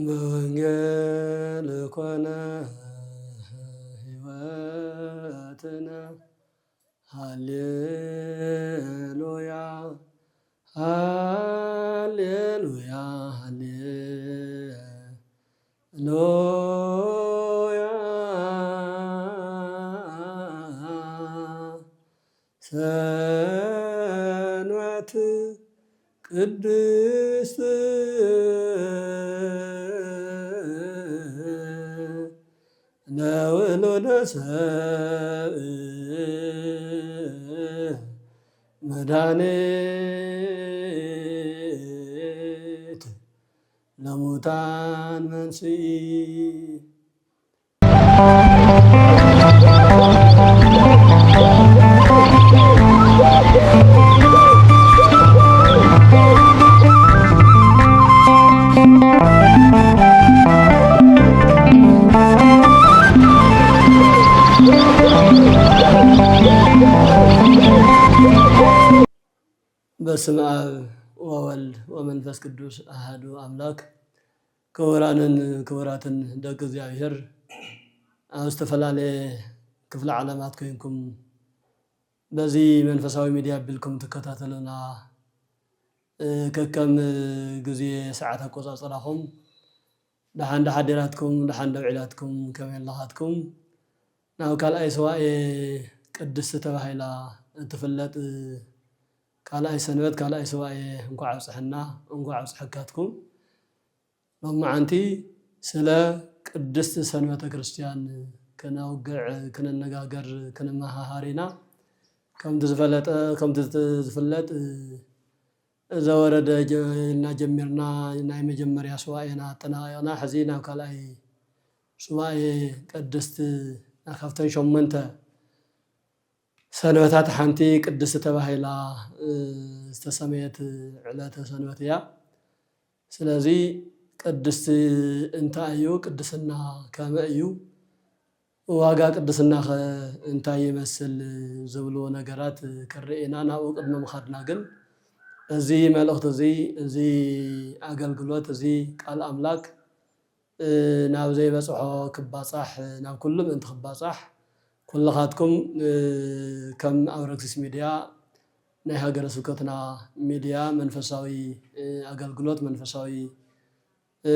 በወንጌል ኮነ ሕይወትና። ሃሌሉያ፣ ሃሌሉያ፣ ሃሌሉያ። ሰንበት ቅድስት ለውሉደ ሰብ መድኃኒት ለሙታን መንስኢ። በስመ አብ ወወልድ ወመንፈስ ቅዱስ አሐዱ አምላክ። ክቡራንን ክቡራትን ደቂ እግዚኣብሔር፣ ኣብ ዝተፈላለየ ክፍለ ዓለማት ኮይንኩም በዚ መንፈሳዊ ሚድያ ኣቢልኩም ትከታተሉና፣ እ፣ ከከም ግዜ ሰዓት ኣቆጻጽራኹም ደሓን ዶ ሓዲራትኩም፣ ደሓን ዶ ውዒላትኩም፣ ከመይ ኣለኻትኩም? ናብ ካልኣይ ሱባኤ ቅድስቲ ተባሂላ እትፍለጥ ካልኣይ ሰንበት፣ ካልኣይ ሱባኤ እንኳዕ ኣብጽሐና፣ እንኳዕ ኣብጽሐካትኩም። ሎማዓንቲ ስለ ቅድስቲ ሰንበተ ክርስቲያን ክነውግዕ፣ ክንነጋገር፣ ክንመሃሃር ኢና። ከምቲ ዝፈለጠ፣ ከምቲ ዝፍለጥ፣ ዘወረደ ጀ-፣ ኢልና ጀሚርና ናይ መጀመርያ ሱባኤና ኣጠናቒቕና፣ ሕዚ ናብ ካልኣይ ሱባኤ ቅድስቲ፣ ካብተን ሸሞንተ ሰንበታት ሓንቲ ቅድስቲ ተባሂላ፣ እ፣ ዝተሰመየት ዕለተ ሰንበት እያ። ስለዚ ቅድስቲ እንታይ እዩ? ቅድስና ከመይ እዩ? ዋጋ ቅድስናኸ እንታይ ይመስል? ዝብሉ ነገራት ከርእየና ናብኡ ቅድሚ ምኻድና ግን፣ እዚ መልእኽቲ እዚ፣ እዚ ኣገልግሎት፣ እዚ ቃል ኣምላክ፣ እ፣ ናብ ዘይበጽሖ ክባጻሕ፣ ናብ ኩሉ ምእንቲ ክባጻሕ፣ ኩልኻትኩም፣ እ፣ ከም ኣውረክሲስ ሚድያ ናይ ሃገረ ስብከትና ሚድያ መንፈሳዊ፣ እ፣ ኣገልግሎት፣ መንፈሳዊ፣ እ፣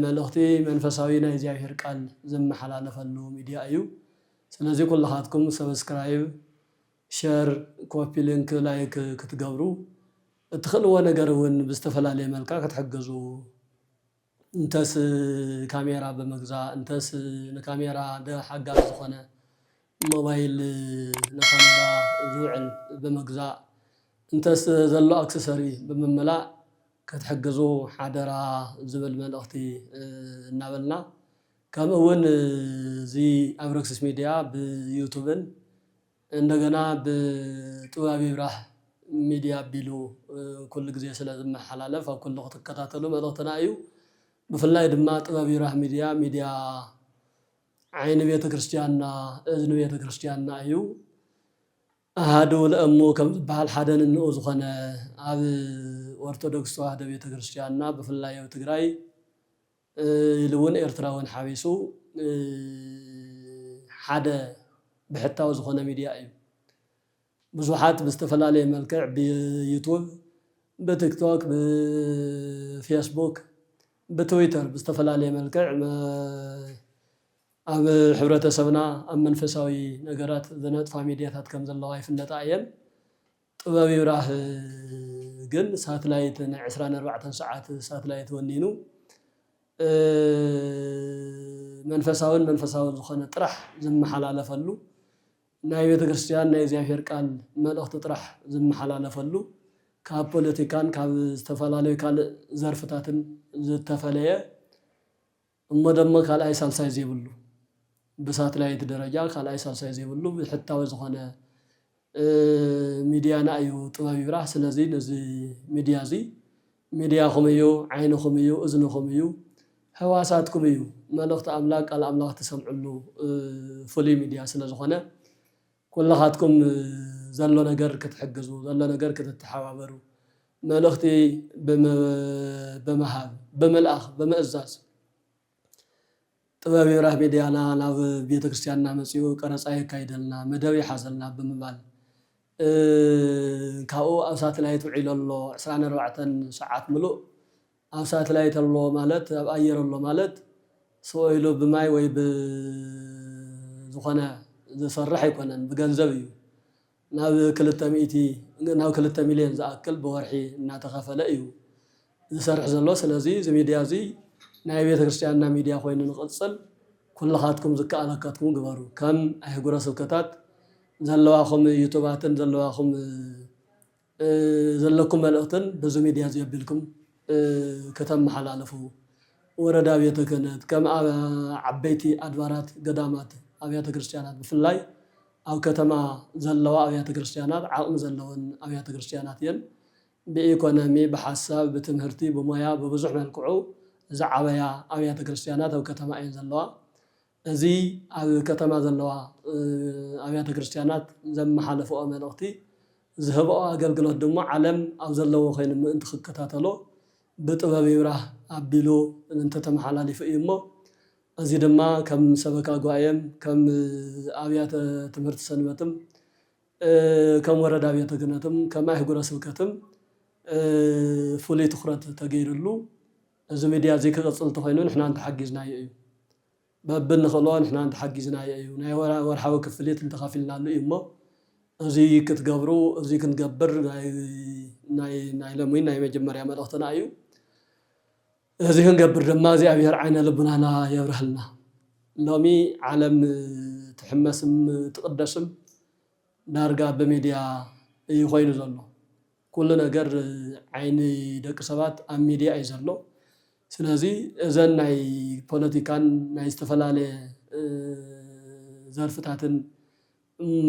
መልእኽቲ፣ መንፈሳዊ ናይ እግዚኣብሔር ቃል ዝመሓላለፈሉ ሚድያ እዩ። ስለዚ ኩልኻትኩም ሰብስክራይብ፣ ሸር፣ ኮፒ ሊንክ፣ ላይክ ክትገብሩ፣ እትኽእልዎ ነገር እውን ብዝተፈላለየ መልክዕ ክትሕግዙ፣ እንተስ ካሜራ ብምግዛእ፣ እንተስ ንካሜራ ደ-፣ ሓጋዝ ዝኾነ ሞባይል ንካሜራ ዝውዕል ብምግዛእ፣ እንተስ ዘሎ ኣክሰሰሪ ብምምላእ ክትሕግዙ ሓደራ ዝብል መልእኽቲ፣ እ፣ እናበልና፣ ከምኡ እውን፣ እ፣ እዚ ኣውረክሲስ ሚድያ ብዩቱብን እንደገና ብጥበብ ይብራህ ሚድያ ኣቢሉ፣ እ፣ ኩሉ ግዜ ስለ ዝመሓላለፍ ኣብ ኩሉ ክትከታተሉ መልእኽትና እዩ። ብፍላይ ድማ ጥበብ ይብራህ ሚድያ፣ ሚድያ ዓይኒ ቤተ ክርስቲያንና፣ እዝኒ ቤተ ክርስቲያንና እዩ። ኣሃዱ ለእሙ ከም ዝበሃል ሓደ ንንኡ ዝኾነ ኣብ ኦርቶዶክስ ተዋህዶ ቤተ ክርስቲያንና ብፍላይ ኣብ ትግራይ፣ እ፣ ኢሉ እውን ኤርትራ እውን ሓዊሱ፣ እ፣ ሓደ ብሕታዊ ዝኾነ ሚድያ እዩ። ብዙሓት ብዝተፈላለየ መልክዕ ብዩቱብ፣ ብቲክቶክ፣ ብፌስቡክ፣ ብትዊተር ብዝተፈላለየ መልክዕ መ-፣ ኣብ ሕብረተሰብና ኣብ መንፈሳዊ ነገራት ዘነጥፋ ሚድያታት ከም ዘለዋ ይፍለጣ እየን። ጥበብ ይብራህ ግን ሳትላይት ናይ ዕስራን ኣርባዕተን ሰዓት ሳትላይት ወኒኑ፣ እ፣ መንፈሳውን መንፈሳውን ዝኾነ ጥራሕ ዝመሓላለፈሉ፣ ናይ ቤተ ክርስቲያን ናይ እግዚኣብሔር ቃል መልእኽቲ ጥራሕ ዝመሓላለፈሉ፣ ካብ ፖለቲካን ካብ ዝተፈላለዩ ካልእ ዘርፍታትን ዝተፈለየ፣ እሞ ደሞ ካልኣይ ሳልሳይ ዘይብሉ፣ ብሳትላይት ደረጃ ካልኣይ ሳልሳይ ዘይብሉ ብሕታዊ ዝኾነ፣ እ፣ ሚድያና እዩ ጥበብ ይብራህ። ስለዚ ነዚ ሚድያ እዚ፣ ሚድያኹም እዩ፣ ዓይንኹም እዩ፣ እዝንኹም እዩ፣ ህዋሳትኩም እዩ፣ መልእኽቲ ኣምላኽ፣ ቃል ኣምላኽ ትሰምዕሉ፣ እ፣ ፍሉይ ሚድያ ስለ ዝኾነ፣ ኩልኻትኩም ዘሎ ነገር ክትሕግዙ፣ ዘሎ ነገር ክትተሓባበሩ፣ መልእኽቲ ብም-፣ ብምሃብ፣ ብምልኣኽ፣ ብምእዛዝ፣ ጥበብ ይብራህ ሚድያና ናብ ቤተ ክርስቲያንና መጺኡ ቀረጻ የካይደልና፣ መደብ ይሓዘልና ብምባል፣ እ፣ ካብኡ ኣብ ሳተላይት ውዒሉ ኣሎ። ዕስራን ኣርባዕተን ሰዓት ምሉእ ኣብ ሳተላይት ኣሎ ማለት፣ ኣብ ኣየር ኣሎ ማለት፣ ስቕ ኢሉ ብማይ ወይ ብዝኾነ ዝሰርሕ ኣይኮነን፣ ብገንዘብ እዩ። ናብ ክልተ ሚእቲ፣ ናብ ክልተ ሚልዮን ዝኣክል ብወርሒ እናተኸፈለ እዩ ዝሰርሕ ዘሎ። ስለዚ እዚ ሚድያ እዚ ናይ ቤተ ክርስቲያንና ሚድያ ኮይኑ ንቕጽል፣ ኩልኻትኩም ዝከኣለካትኩም ግበሩ። ከም ኣህጉረ ስብከታት ዘለዋኹም ዩቱባትን ዘለዋኹም፣ እ፣ ዘለኩም መልእኽትን በዚ ሚድያ እዚ ኣቢልኩም፣ እ፣ ከተመሓላልፉ፣ ወረዳ ቤተ ክህነት፣ ከም ኣብ ዓበይቲ ኣድባራት፣ ገዳማት፣ ኣብያተ ክርስቲያናት፣ ብፍላይ ኣብ ከተማ ዘለዋ ኣብያተ ክርስቲያናት፣ ዓቕሚ ዘለወን ኣብያተ ክርስቲያናት እየን። ብኢኮኖሚ፣ ብሓሳብ፣ ብትምህርቲ፣ ብሞያ፣ ብብዙሕ መልክዑ ዝዓበያ ኣብያተ ክርስቲያናት ኣብ ከተማ እየን ዘለዋ። እዚ ኣብ ከተማ ዘለዋ፣ እ፣ ኣብያተ ክርስቲያናት ዘመሓለፍኦ መልእኽቲ፣ ዝህብኦ ኣገልግሎት ድማ ዓለም ኣብ ዘለዎ ኮይኑ ምእንቲ ክከታተሎ ብጥበብ ይብራህ ኣቢሉ እንተተመሓላሊፉ እዩ እሞ፣ እዚ ድማ ከም ሰበካ ጓየም፣ ከም ኣብያተ ትምህርቲ ሰንበትም፣ እ፣ ከም ወረዳ ቤተ ክህነትም፣ ከም ኣህጉረ ስብከትም፣ እ፣ ፍሉይ ትኹረት ተገይሩሉ፣ እዚ ሚድያ እዚ ክቕጽል እንተኾይኑ ንሕና እንተሓጊዝናዮ እዩ። በብንኽእሎ ንሕና እንተሓጊዝናዮ እዩ። ናይ ወራ-፣ ወርሓዊ ክፍሊት እንተኸፊልናሉ እዩ እሞ፣ እዚ ክትገብሩ፣ እዚ ክንገብር ናይ፣ ናይ፣ ናይ ሎሚ ናይ መጀመርያ መልእኽትና እዩ። እዚ ክንገብር ድማ እግዚኣብሔር ዓይነ ልቡናና የብርሃልና። ሎሚ ዓለም ትሕመስም ትቕደስም ዳርጋ ብሚድያ እዩ ኮይኑ ዘሎ። ኩሉ ነገር ዓይኒ ደቂ ሰባት ኣብ ሚድያ እዩ ዘሎ። ስለዚ እዘን ናይ ፖለቲካን ናይ ዝተፈላለየ፣ እ፣ ዘርፍታትን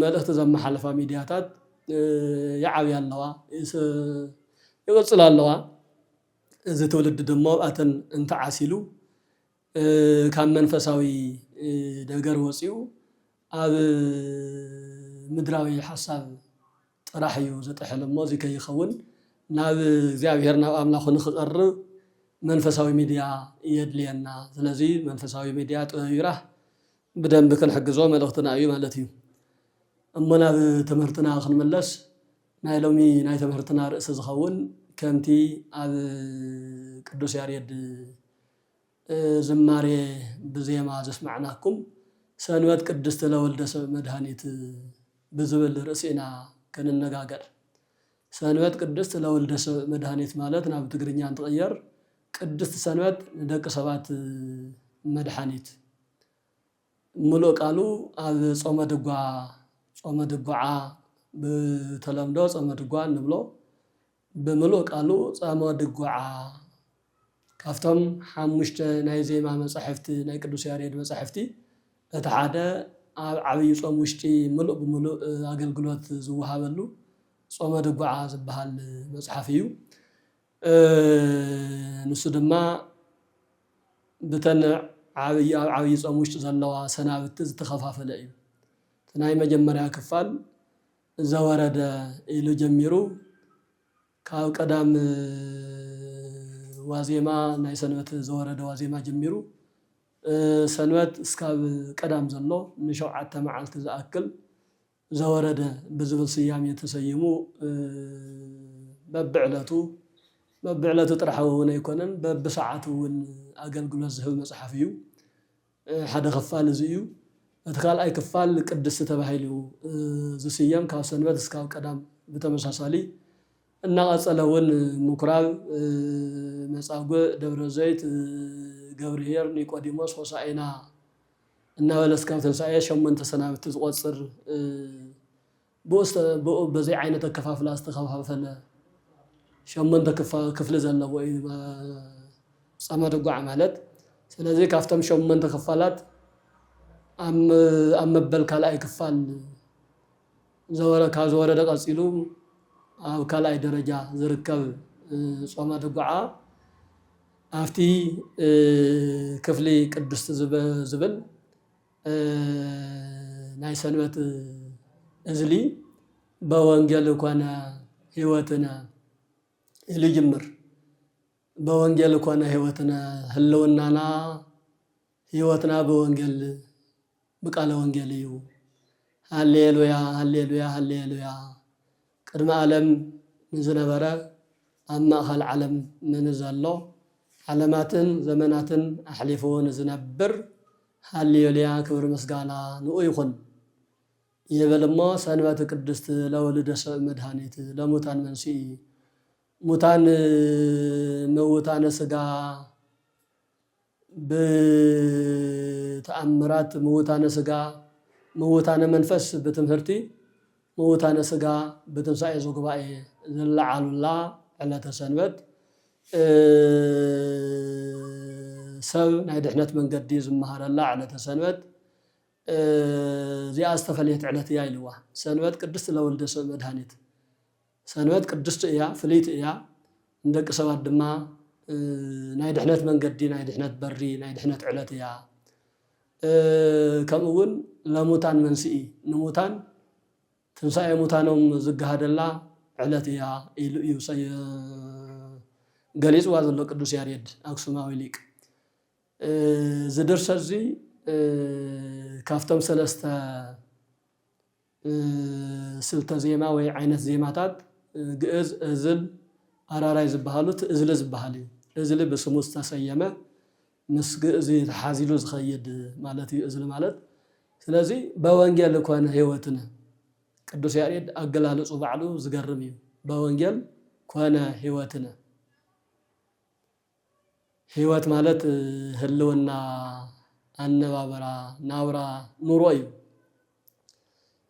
መልእኽቲ ዘመሓልፋ ሚድያታት፣ እ፣ ይዓብያ ኣለዋ፣ ይስ-፣ ይቕጽላ ኣለዋ። እዚ ትውልዲ ድማ ኣብኣተን እንተዓሲሉ፣ እ፣ ካብ መንፈሳዊ፣ እ፣ ነገር ወጺኡ ኣብ ምድራዊ ሓሳብ ጥራሕ እዩ ዝጥሕል እሞ፣ እዚ ከይኸውን ናብ እግዚኣብሔር፣ ናብ ኣምላኹ ንኽቐርብ መንፈሳዊ ሚድያ የድልየና። ስለዚ መንፈሳዊ ሚድያ ጥበብ ይብራህ ብደንቢ ክንሕግዞ መልእኽትና እዩ ማለት እዩ። እሞ ናብ ትምህርትና ክንምለስ፣ ናይ ሎሚ ናይ ትምህርትና ርእሲ ዝኸውን ከምቲ ኣብ ቅዱስ ያሬድ፣ እ፣ ዝማሬ ብዜማ ዘስማዕናኩም፣ ሰንበት ቅድስት ለወልደ ሰብ መድኃኒት ብዝብል ርእሲ ኢና ክንነጋገር። ሰንበት ቅድስት ለወልደ ሰብ መድኃኒት ማለት ናብ ትግርኛ እንትቕየር ቅድስት ሰንበት ንደቂ ሰባት መድኃኒት። ምሉእ ቃሉ ኣብ ጾመ ድጓ፣ ጾመ ድጓዓ፣ ብተለምዶ ጾመ ድጓ እንብሎ፣ ብምሉእ ቃሉ ጾመ ድጓዓ፣ ካብቶም ሓሙሽተ ናይ ዜማ መጻሕፍቲ፣ ናይ ቅዱስ ያሬድ መጻሕፍቲ፣ እቲ ሓደ፣ ኣብ ዓብዪ ጾም ውሽጢ ምሉእ ብምሉእ ኣገልግሎት ዝወሃበሉ ጾመ ድጓዓ ዝበሃል መጽሓፍ እዩ። እ፣ ንሱ ድማ ብተን ዓብዪ፣ ኣብ ዓብዪ ጾም ውሽጢ ዘለዋ ሰናብቲ ዝተኸፋፈለ እዩ። እቲ ናይ መጀመርያ ክፋል ዘወረደ ኢሉ ጀሚሩ፣ ካብ ቀዳም ዋዜማ፣ ናይ ሰንበት ዘወረደ ዋዜማ ጀሚሩ፣ እ፣ ሰንበት እስካብ ቀዳም ዘሎ ንሸውዓተ መዓልቲ ዝኣክል ዘወረደ ብዝብል ስያሜ ተሰይሙ፣ እ፣ በብዕለቱ፣ በብዕለቱ ጥራሕ እውን ኣይኮነን፣ በብሰዓቱ እውን ኣገልግሎት ዝህብ መጽሓፍ እዩ። እ፣ ሓደ ክፋል እዚ እዩ። እቲ ካልኣይ ክፋል ቅድስቲ ተባሂሉ፣ እ፣ ዝስየም ካብ ሰንበት እስካብ ቀዳም ብተመሳሳሊ እናቐጸለ እውን ምኩራብ፣ እ፣ መጻጉዕ፣ ደብረ ዘይት፣ እ፣ ገብርኄር፣ ኒቆዲሞስ፣ ሆሳዕና እናበለ እስካብ ትንሳኤ ሸሞንተ ሰናብቲ ዝቖጽር፣ እ፣ ብኡ ስተ-፣ ብኡ በዚ ዓይነት ኣከፋፍላ ዝተኸፋፈለ ሸሞንተ ክፋ-፣ ክፍሊ ዘለዎ እዩ፣ እ፣ ጸመ ድጓዕ ማለት። ስለዚ ካብቶም ሸሞንተ ክፋላት ኣብ መ-፣ ኣብ መበል ካልኣይ ክፋል ዘወረ-፣ ካብ ዘወረደ ቀጺሉ ኣብ ካልኣይ ደረጃ ዝርከብ፣ እ፣ ጾመ ድጓዓ ኣብቲ፣ እ፣ ክፍሊ ቅድስቲ ዝብ-፣ ዝብል፣ እ፣ ናይ ሰንበት እዝሊ በወንጌል ኮነ ህይወትነ ኢሉ ይጅምር። በወንጌል ኮነ ህይወትነ፣ ህልውናና፣ ህይወትና ብወንጌል፣ ብቃለ ወንጌል እዩ። ሃሌሉያ፣ ሃሌሉያ፣ ሃሌሉያ። ቅድሚ ዓለም ንዝነበረ፣ ኣብ ማእኸል ዓለም ንዘሎ፣ ዓለማትን ዘመናትን ኣሕሊፉ ንዝነብር፣ ሃሌሉያ፣ ክብሪ ምስጋና ንኡ ይኹን። ይበል እሞ፣ ሰንበት ቅድስት ለወልደ ሰብ መድኃኒት ለሙታን መንስኢ። ሙታን ምውታነ ሥጋ ብተኣምራት፣ ምውታነ ሥጋ፣ ምውታነ መንፈስ ብትምህርቲ፣ ምውታነ ሥጋ ብትንሳኤ ዘጉባኤ ዝለዓሉላ ዕለተ ሰንበት፣ እ፣ ሰብ ናይ ድሕነት መንገዲ ዝመሃረላ ዕለተ ሰንበት፣ እ፣ እዚኣ ዝተፈለየት ዕለት እያ ኢልዋ። ሰንበት ቅድስት ለወልደ ሰብ መድኃኒት። ሰንበት ቅድስቲ እያ፣ ፍልይቲ እያ። ንደቂ ሰባት ድማ፣ እ፣ ናይ ድሕነት መንገዲ፣ ናይ ድሕነት በሪ፣ ናይ ድሕነት ዕለት እያ። እ፣ ከምኡ እውን ለሙታን መንስኢ፣ ንሙታን ትንሳኤ ሙታኖም ዝገሃደላ ዕለት እያ ኢሉ እዩ ሰየ-፣ ገሊጽዋ ዘሎ ቅዱስ ያሬድ ኣክሱማዊ ሊቅ። እ፣ እዚ ድርሰት እዚ፣ እ፣ ካብቶም ሰለስተ፣ እ፣ ስልተ ዜማ ወይ ዓይነት ዜማታት፣ እ፣ ግእዝ፣ እዝል፣ ኣራራይ ዝበሃሉ እቲ እዝሊ ዝበሃል እዩ። እዝሊ ብስሙ ዝተሰየመ፣ ምስ ግእዝ ተሓዚሉ ዝኸይድ ማለት እዩ እዝሊ ማለት። ስለዚ በወንጌል ኮነ ህይወትነ፣ ቅዱስ ያሬድ ኣገላልጹ ባዕሉ ዝገርም እዩ። በወንጌል ኮነ ህይወትነ። ህይወት ማለት ህልውና፣ ኣነባብራ፣ ናብራ፣ ኑሮ እዩ።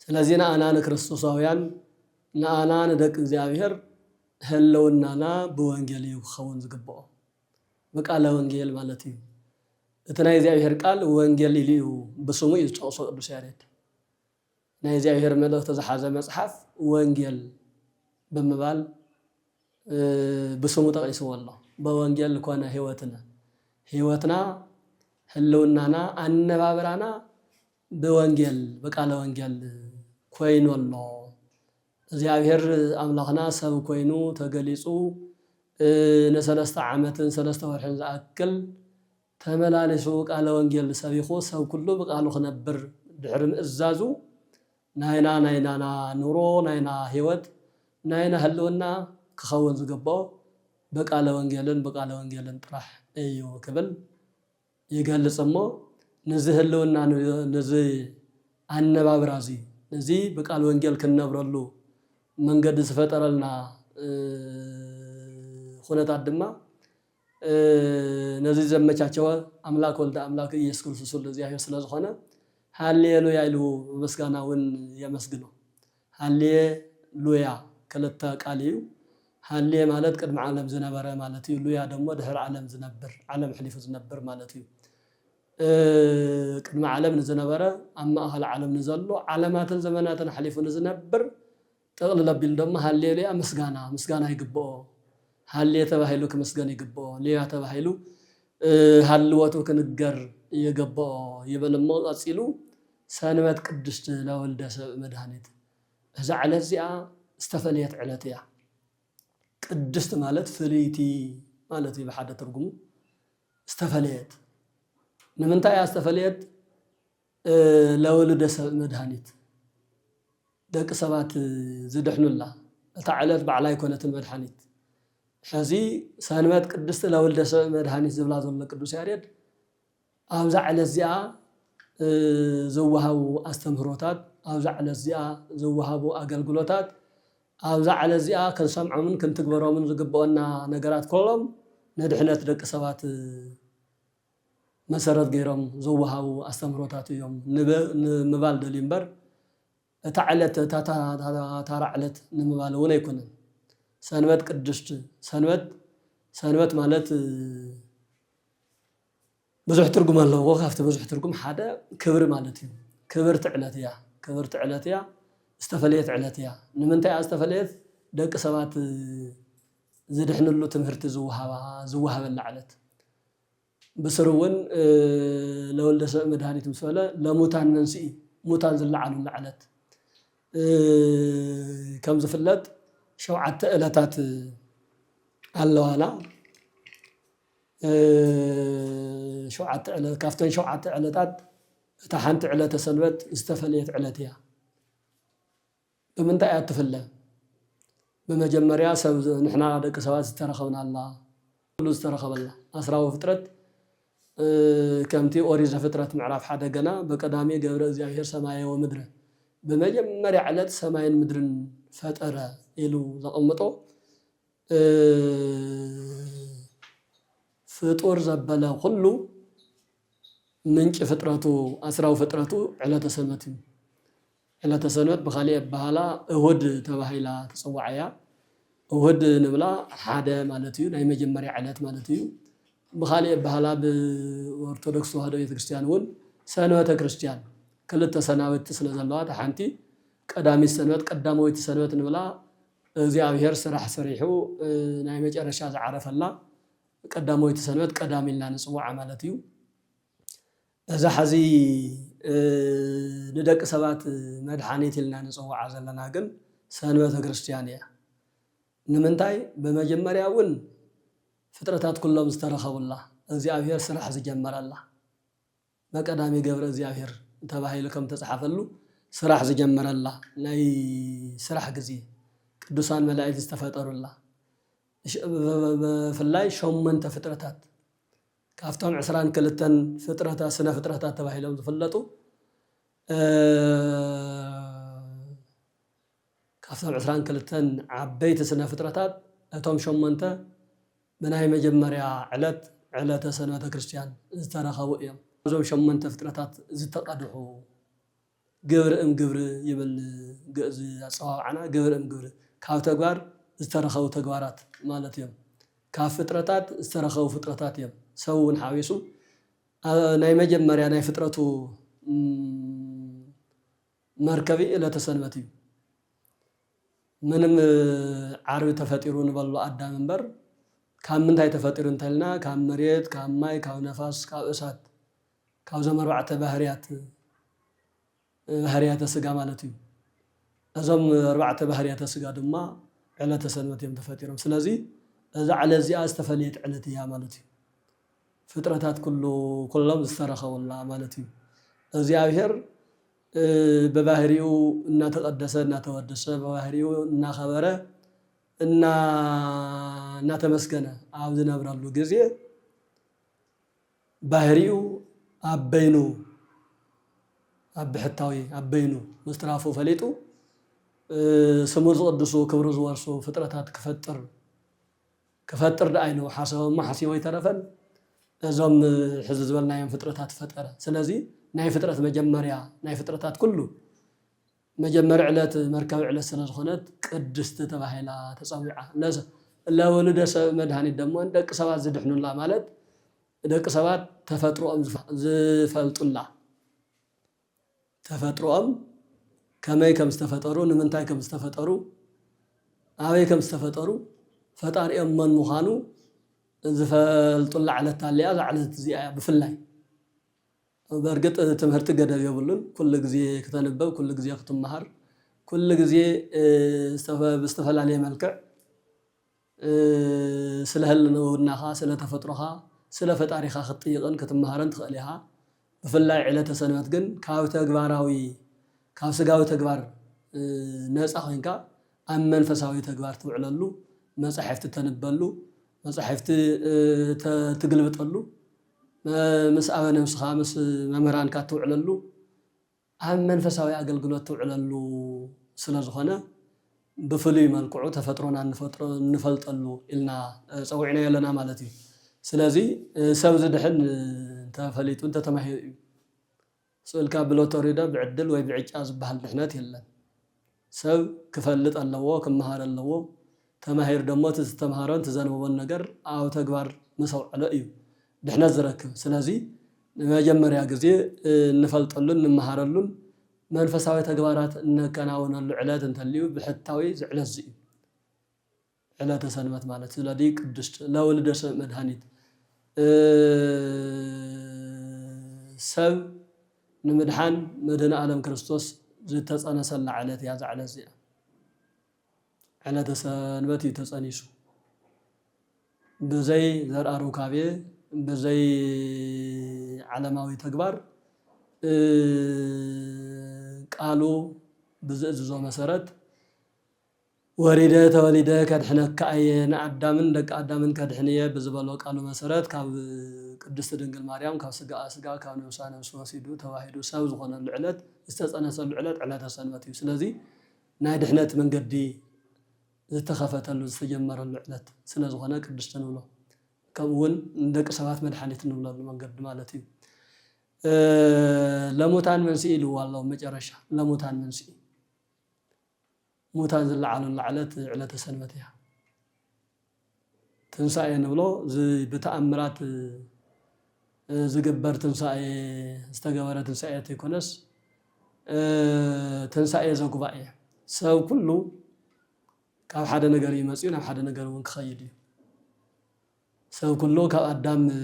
ስለዚ ንኣና ንክርስቶሳውያን፣ ንኣና ንደቂ እግዚኣብሔር ህልውናና ብወንጌል እዩ ክኸውን ዝግብኦ። ብቃለ ወንጌል ማለት እዩ። እቲ ናይ እግዚኣብሔር ቃል ወንጌል ኢሉ እዩ፣ ብስሙ እዩ ዝጠቕሶ ቅዱስ ያሬድ። ናይ እግዚኣብሔር መልእኽቲ ዝሓዘ መጽሓፍ ወንጌል ብምባል፣ እ፣ ብስሙ ጠቒስዎ ኣሎ። በወንጌል ኮነ ህይወትነ። ህይወትና፣ ህልውናና፣ ኣነባብራና ብወንጌል፣ ብቃለ ወንጌል ኮይኑ ኣሎ። እግዚኣብሔር ኣምላኽና ሰብ ኮይኑ ተገሊጹ፣ እ፣ ንሰለስተ ዓመትን ሰለስተ ወርሕን ዝኣክል ተመላሊሱ ቃለ ወንጌል ሰቢኹ ሰብ ኩሉ ብቃሉ ክነብር ድሕሪ ምእዛዙ፣ ናይና፣ ናይናና ኑሮ፣ ናይና ህይወት፣ ናይና ህልውና ክኸውን ዝግብኦ ብቃለ ወንጌልን ብቃለ ወንጌልን ጥራሕ እዩ ክብል ይገልጽ እሞ፣ ነዚ ህልውና፣ ነዚ ኣነባብራ እዚ፣ ነዚ ብቃል ወንጌል ክንነብረሉ መንገዲ ዝፈጠረልና፣ እ፣ ኩነታት ድማ፣ እ፣ ነዚ ዘመቻቸወ ኣምላክ ወልደ ኣምላክ ኢየሱስ ክርስቶስ ወልደ እግዚኣብሔር ስለ ዝኾነ፣ ሃሌሉያ ኢሉ ምስጋና እውን የመስግኖ። ሃሌሉያ ክልተ ቃል እዩ። ሃሌ ማለት ቅድሚ ዓለም ዝነበረ ማለት እዩ። ሉያ ደግሞ ድሕሪ ዓለም ዝነብር፣ ዓለም ኣሕሊፉ ዝነብር ማለት እዩ። እ፣ ቅድሚ ዓለም ንዝነበረ፣ ኣብ ማእኸል ዓለም ንዘሎ፣ ዓለማትን ዘመናትን ኣሕሊፉ ንዝነብር፣ ጥቕልል ኣቢሉ ድማ ሃሌሉያ ምስጋና፣ ምስጋና ይግብኦ። ሃሌ ተባሂሉ ክምስገን ይግብኦ። ሉያ ተባሂሉ፣ እ፣ ሃልወቱ ክንገር ይግብኦ ይብል እሞ ቀጺሉ፣ ሰንበት ቅድስት ለወልደ ሰብ መድኃኒት። እዛ ዕለት እዚኣ ዝተፈለየት ዕለት እያ። ቅድስት ማለት ፍልይቲ ማለት እዩ ብሓደ ትርጉሙ። ዝተፈለየት። ንምንታይ እያ ዝተፈለየት? እ፣ ለወልደ ሰብ መድኃኒት። ደቂ ሰባት ዝድሕኑላ። እታ ዕለት ባዕላ ኣይኮነትን መድኃኒት። ሕዚ ሰንበት ቅድስት ለወልደ ሰብ መድኃኒት ዝብላ ዘሎ ቅዱስ ያሬድ፣ ኣብዛ ዕለት እዚኣ፣ እ፣ ዝወሃቡ ኣስተምህሮታት፣ ኣብዛ ዕለት እዚኣ ዝወሃቡ ኣገልግሎታት፣ ኣብዛ ዕለት እዚኣ ክንሰምዖምን ክንትግበሮምን ዝግብኦና ነገራት ኩሎም ንድሕነት ደቂ ሰባት መሰረት ገይሮም ዝወሃቡ ኣስተምህሮታት እዮም ንበ-፣ ንምባል ደልዩ እምበር፣ እታ ዕለት፣ እታ፣ እታ፣ እታ፣ እታ ተራ ዕለት ንምባል እውን ኣይኮነን። ሰንበት ቅድስት፣ ሰንበት፣ ሰንበት ማለት፣ እ፣ ብዙሕ ትርጉም ኣለዎ። ካብቲ ብዙሕ ትርጉም ሓደ ክብሪ ማለት እዩ። ክብርቲ ዕለት እያ። ክብርቲ ዕለት እያ። ዝተፈለየት ዕለት እያ። ንምንታይ እያ ዝተፈለየት? ደቂ ሰባት፣ እ፣ ዝድሕንሉ ትምህርቲ ዝወሃባ-፣ ዝወሃበላ ዕለት። ብስሩ እውን፣ እ፣ ለወልደ ሰብ መድኃኒት ምስ በለ፣ ለሙታን መንስኢ፣ ሙታን ዝለዓሉላ ዕለት፣ እ፣ ከም ዝፍለጥ፣ ሸውዓተ ዕለታት ኣለዋና። እ፣ ሸውዓተ ዕለት፣ ካብተን ሸውዓተ ዕለታት እታ ሓንቲ ዕለተ ሰንበት ዝተፈለየት ዕለት እያ። ብምንታይ እያ እትፍለ? ብመጀመርያ ሰብ፣ ንሕና ደቂ ሰባት ዝተረኸብናላ፣ ኩሉ ዝተረኸበላ። ኣስራዊ ፍጥረት፣ እ፣ ከምቲ ኦሪት ዘፍጥረት ምዕራፍ ሓደ ገና፣ "በቀዳሚ ገብረ እግዚኣብሔር ሰማየ ወምድረ"፣ ብመጀመርያ ዕለት ሰማይን ምድርን ፈጠረ ኢሉ ዘቐምጦ፣ እ፣ ፍጡር ዘበለ ኩሉ ምንጪ ፍጥረቱ፣ ኣስራዊ ፍጥረቱ ዕለተ ሰንበት እዩ። ዕለተ ሰንበት ብኻሊእ ኣበሃህላ እሁድ ተባሂላ ትጽዋዕ እያ። እሁድ ንብላ ሓደ ማለት እዩ፣ ናይ መጀመርያ ዕለት ማለት እዩ። ብኻሊእ ኣበሃህላ ብኦርቶዶክስ ተዋህዶ ቤተክርስትያን እውን ሰንበተ ክርስትያን ክልተ ሰናብቲ ስለ ዘለዋ፣ እታ ሓንቲ ቀዳሚት ሰንበት፣ ቀዳመወይቲ ሰንበት ንብላ፣ እግዚኣብሔር ስራሕ ሰሪሑ፣ እ፣ ናይ መጨረሻ ዝዓረፈላ ቀዳመወይቲ ሰንበት ቀዳም ኢልና ንጽውዓ ማለት እዩ። እዛ ሕዚ፣ እ፣ ንደቂ ሰባት መድሓኒት ኢልና ንጽውዓ ዘለና ግን ሰንበተ ክርስትያን እያ። ንምንታይ? ብመጀመርያ እውን ፍጥረታት ኩሎም ዝተረኸቡላ፣ እግዚኣብሔር ስራሕ ዝጀመረላ፣ "በቀዳሚ ገብረ እግዚኣብሔር" ተባሂሉ ከም ተጻሓፈሉ፣ ስራሕ ዝጀመረላ፣ ናይ ስራሕ ግዜ፣ ቅዱሳን መላእክት ዝተፈጠሩላ፣ ሽ-፣ ብ-፣ ብ-፣ ብፍላይ ሸሞንተ ፍጥረታት፣ ካብቶም ዕስራን ክልተን ፍጥረታት፣ ስነ ፍጥረታት ተባሂሎም ዝፍለጡ፣ እ፣ ካብቶም ዕስራን ክልተን ዓበይቲ ስነ ፍጥረታት፣ እቶም ሸሞንተ ብናይ መጀመርያ ዕለት፣ ዕለተ ሰንበተ ክርስትያን ዝተረኸቡ እዮም። እዞም ሸሞንተ ፍጥረታት ዝተቐድሑ፣ ግብር እም ግብር ይብል ግእዝ ኣጸዋውዓና፣ ግብር እም ግብር፣ ካብ ተግባር ዝተረኸቡ ተግባራት ማለት እዮም። ካብ ፍጥረታት ዝተረኸቡ ፍጥረታት እዮም። ሰብ እውን ሓዊሱ፣ ኣ-፣ ናይ መጀመርያ ናይ ፍጥረቱ፣ እም፣ መርከቢ ዕለተ ሰንበት እዩ። ምንም ዓርቢ ተፈጢሩ ንበሎ ኣዳም እምበር፣ ካብ ምንታይ ተፈጢሩ እንተልና፣ ካብ መሬት፣ ካብ ማይ፣ ካብ ነፋስ፣ ካብ እሳት፣ ካብዞም ኣርባዕተ ባህርያት፣ ባህርያተ ስጋ ማለት እዩ። እዞም ኣርባዕተ ባህርያተ ስጋ ድማ ዕለተ ሰንበት እዮም ተፈጢሮም። ስለዚ እዛ ዕለት እዚኣ ዝተፈለየት ዕለት እያ ማለት እዩ። ፍጥረታት ኩሉ፣ ኩሎም ዝተረኸቡላ ማለት እዩ። እግዚኣብሔር፣ እ፣ ብባህሪኡ እናተቐደሰ፣ እናተወደሰ፣ ብባህሪኡ እናኸበረ፣ እና-፣ እናተመስገነ ኣብ ዝነብረሉ ግዜ፣ ባህሪኡ ኣብ በይኑ፣ ኣብ ብሕታዊ፣ ኣብ በይኑ ምስትራፉ ፈሊጡ፣ እ፣ ስሙ ዝቕድሱ፣ ክብሩ ዝወርሱ ፍጥረታት ክፈጥር፣ ክፈጥር ደኣ ኢሉ ሓሰበ እሞ ሓሲቡ ኣይተረፈን። እዞም ሕዚ ዝበልናዮም ፍጥረታት ፈጠረ። ስለዚ ናይ ፍጥረት መጀመርያ፣ ናይ ፍጥረታት ኩሉ መጀመሪ ዕለት መርከቢ ዕለት ስለ ዝኾነት ቅድስቲ ተባሂላ ተጸዊዓ። ለስ-፣ ለውሉደ ሰብ መድኃኒት ደሞ ንደቂ ሰባት ዝድሕኑላ ማለት ደቂ ሰባት ተፈጥሮኦም ዝፈ-፣ ዝፈልጡላ። ተፈጥሮኦም ከመይ ከም ዝተፈጠሩ፣ ንምንታይ ከም ዝተፈጠሩ፣ ኣበይ ከም ዝተፈጠሩ፣ ፈጣሪኦም መን ምዃኑ ዝፈልጡላ ዕለት ኣሊያ፣ እዛ ዕለት እዚኣ እያ ብፍላይ። በእርግጥ ትምህርቲ ገደብ የብሉን። ኩሉ ግዜ ክተንበብ፣ ኩሉ ግዜ ክትመሃር፣ ኩሉ ግዜ፣ እ፣ ዝተፈ-፣ ብዝተፈላለየ መልክዕ፣ እ፣ ስለ ህልውናኻ፣ ስለ ተፈጥሮኻ፣ ስለ ፈጣሪኻ ክትጥይቕን ክትመሃረን ትኽእል ኢኻ። ብፍላይ ዕለተ ሰንበት ግን ካብ ተግባራዊ፣ ካብ ስጋዊ ተግባር፣ እ፣ ነፃ ኮይንካ ኣብ መንፈሳዊ ተግባር ትውዕለሉ፣ መጻሕፍቲ ተንበሉ፣ መጻሕፍቲ፣ እ፣ ተ-፣ ትግልብጠሉ፣ መ-፣ ምስ ኣበ ነብስኻ፣ ምስ መምህራንካ ትውዕለሉ፣ ኣብ መንፈሳዊ ኣገልግሎት ትውዕለሉ ስለ ዝኾነ፣ ብፍሉይ መልክዑ ተፈጥሮና እንፈጥሮ-፣ እንፈልጠሉ ኢልና፣ እ፣ ጸዊዕናዮ ኣለና ማለት እዩ። ስለዚ፣ እ፣ ሰብ ዝድሕን፣ እ፣ እንተፈሊጡ፣ እንተተማሂሩ እዩ። ስእልካ ብሎተሪ ዶ ብዕድል ወይ ብዕጫ ዝበሃል ድሕነት የለን። ሰብ ክፈልጥ ኣለዎ፣ ክመሃር ኣለዎ። ተማሂሩ ደሞ እቲ ዝተምሃሮን እቲ ዘንበቦን ነገር ኣብ ተግባር ምስ ኣውዐሎ እዩ ድሕነት ዝረክብ። ስለዚ ንመጀመርያ ግዜ እንፈልጠሉን እንመሃረሉን መንፈሳዊ ተግባራት እነከናውነሉ ዕለት እንተልዩ ብሕታዊ እዚ ዕለት እዚ እዩ። ዕለተ ሰንበት ማለት ስለዚ ቅድስት ለውልደ ሰብ መድኃኒት፣ እ፣ ሰብ ንምድሓን መድኃኔ ዓለም ክርስቶስ ዝተጸነሰላ ዕለት እያ እዛ ዕለት እዚኣ። ዕለተ ሰንበት እዩ ተጸኒሱ። ብዘይ ዘርኣ ሩካቤ፣ ብዘይ ዓለማዊ ተግባር፣ እ፣ ቃሉ ብዝእዝዞ መሰረት፣ "ወሪደ ተወሊደ ከድሕነካ እየ፣ ንኣዳምን ደቂ ኣዳምን ከድሕን እየ" ብዝበሎ ቃሉ መሰረት፣ ካብ ቅድስቲ ድንግል ማርያም፣ ካብ ስጋኣ ስጋ፣ ካብ ነብሳ ነብሲ ወሲዱ፣ ተዋሂዱ፣ ሰብ ዝኾነሉ ዕለት፣ ዝተጸነሰሉ ዕለት፣ ዕለተ ሰንበት እዩ። ስለዚ ናይ ድሕነት መንገዲ ዝተኸፈተሉ፣ ዝተጀመረሉ ዕለት ስለ ዝኾነ ቅድስቲ ንብሎ። ከምኡ እውን ንደቂ ሰባት መድሓኒት ንብለሉ መንገዲ ማለት እዩ። እ፣ ለሙታን መንስኢ ኢልዎ ኣሎ። መጨረሻ ለሙታን መንስኢ፣ ሙታን ዝለዓሉላ ዕለት ዕለተ ሰንበት እያ። ትንሳኤ ንብሎ እዚ ብተኣምራት፣ እ፣ ዝግበር ትንሳኤ፣ ዝተገበረ ትንሳኤ ዘይኮነስ፣ እ፣ ትንሳኤ ዘጉባኤ፣ ሰብ ኩሉ ካብ ሓደ ነገር እዩ መፂኡ፣ ናብ ሓደ ነገር እውን ክኸይድ እዩ። ሰብ ኩሉ ካብ ኣዳም፣ እ፣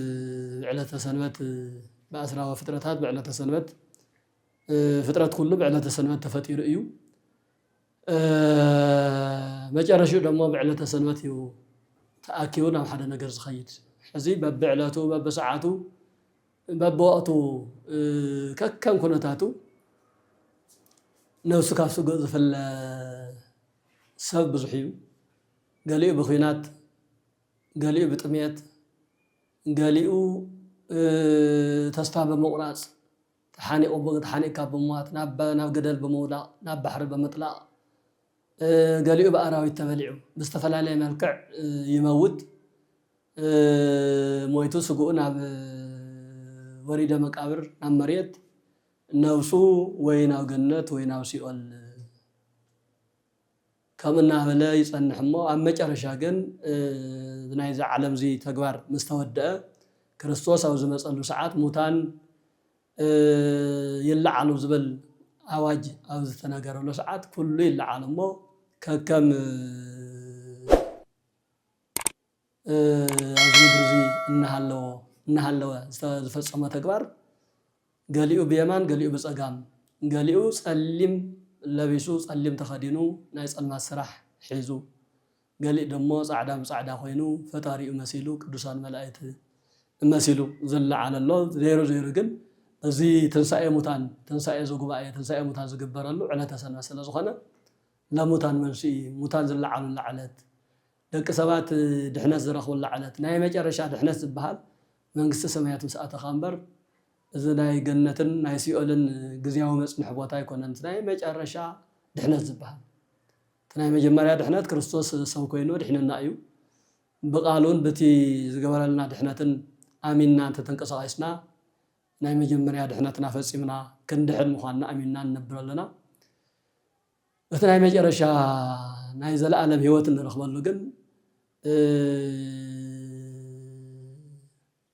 ብዕለተ ሰንበት፣ እ፣ ብኣስራወ ፍጥረታት ብዕለተ ሰንበት፣ እ፣ ፍጥረት ኩሉ ብዕለተ ሰንበት ተፈጢሩ እዩ። እ፣ መጨረሽኡ ደሞ ብዕለተ ሰንበት እዩ ተኣኪቡ ናብ ሓደ ነገር ዝኸይድ። ሕዚ በብዕለቱ፣ በብሰዓቱ፣ በብወቕቱ፣ እ፣ ከከም ኩነታቱ ነብሱ ካብ ስግኡ ዝፍለ ሰብ ብዙሕ እዩ። ገሊኡ ብኲናት፣ ገሊኡ ብጥሜት፣ ገሊኡ፣ እ፣ ተስፋ ብምቑራጽ፣ ተሓኒቑ ብ-፣ ተሓኒቕካ ብምሟት፣ ናብ፣ ናብ ገደል ብምውዳቕ፣ ናብ ባሕሪ ብምጥላቕ፣ እ፣ ገሊኡ ብኣራዊት ተበሊዑ ብዝተፈላለየ መልክዕ፣ እ፣ ይመውት። እ፣ ሞይቱ ስግኡ ናብ፣ እ፣ ወሪደ መቃብር፣ ናብ መሬት፣ ነብሱ ወይ ናብ ገነት ወይ ናብ ሲኦል ከም እናበለ ይጸንሕ እሞ፣ ኣብ መጨረሻ ግን፣ እ፣ ናይዚ ዓለምዚ ተግባር ምስ ተወድአ፣ ክርስቶስ ኣብ ዝመጸሉ ሰዓት ሙታን፣ እ፣ ይለዓሉ ዝብል ኣዋጅ ኣብ ዝተነገረሉ ሰዓት፣ ኩሉ ይለዓል እሞ፣ ከከም፣ እ፣ እ፣ ኣብዚ ምድሪ እዚ እናሃለዎ፣ እናሃለወ ዝተ-፣ ዝፈጸሞ ተግባር፣ ገሊኡ ብየማን፣ ገሊኡ ብጸጋም፣ ገሊኡ ጸሊም ለቢሱ፣ ጸሊም ተኸዲኑ፣ ናይ ጸልማት ስራሕ ሒዙ፣ ገሊእ ደሞ ጻዕዳ ብጻዕዳ ኮይኑ፣ ፈጣሪኡ መሲሉ፣ ቅዱሳን መላእክት መሲሉ ዝለዓለ ኣሎ። ዜሩ ዜሩ ግን፣ እዚ ትንሳኤ ሙታን፣ ትንሳኤ ዘጉባኤ፣ ትንሳኤ ሙታን ዝግበረሉ ዕለተ ሰንበት ስለ ዝኾነ፣ ለሙታን መንስኢ፣ ሙታን ዝለዓሉላ ዕለት፣ ደቂ ሰባት ድሕነት ዝረኽቡላ ዕለት፣ ናይ መጨረሻ ድሕነት ዝበሃል መንግስተ ሰማያት ምስ ኣተኻ እምበር፣ እዚ ናይ ገነትን ናይ ሲኦልን ግዝያዊ መጽንሒ ቦታ ኣይኮነን። እቲ ናይ መጨረሻ ድሕነት ዝበሃል፣ እቲ ናይ መጀመርያ ድሕነት ክርስቶስ ሰብ ኮይኑ ድሒኑና እዩ። ብቓሉን በቲ ዝገበረልና ድሕነትን ኣሚንና እንተተንቀሳቒስና፣ ናይ መጀመርያ ድሕነትና ፈጺምና ክንድሕን ምዃንና ኣሚንና ንነብር ኣለና። እቲ ናይ መጨረሻ ናይ ዘለኣለም ህይወት እንረኽበሉ ግን፣ እ፣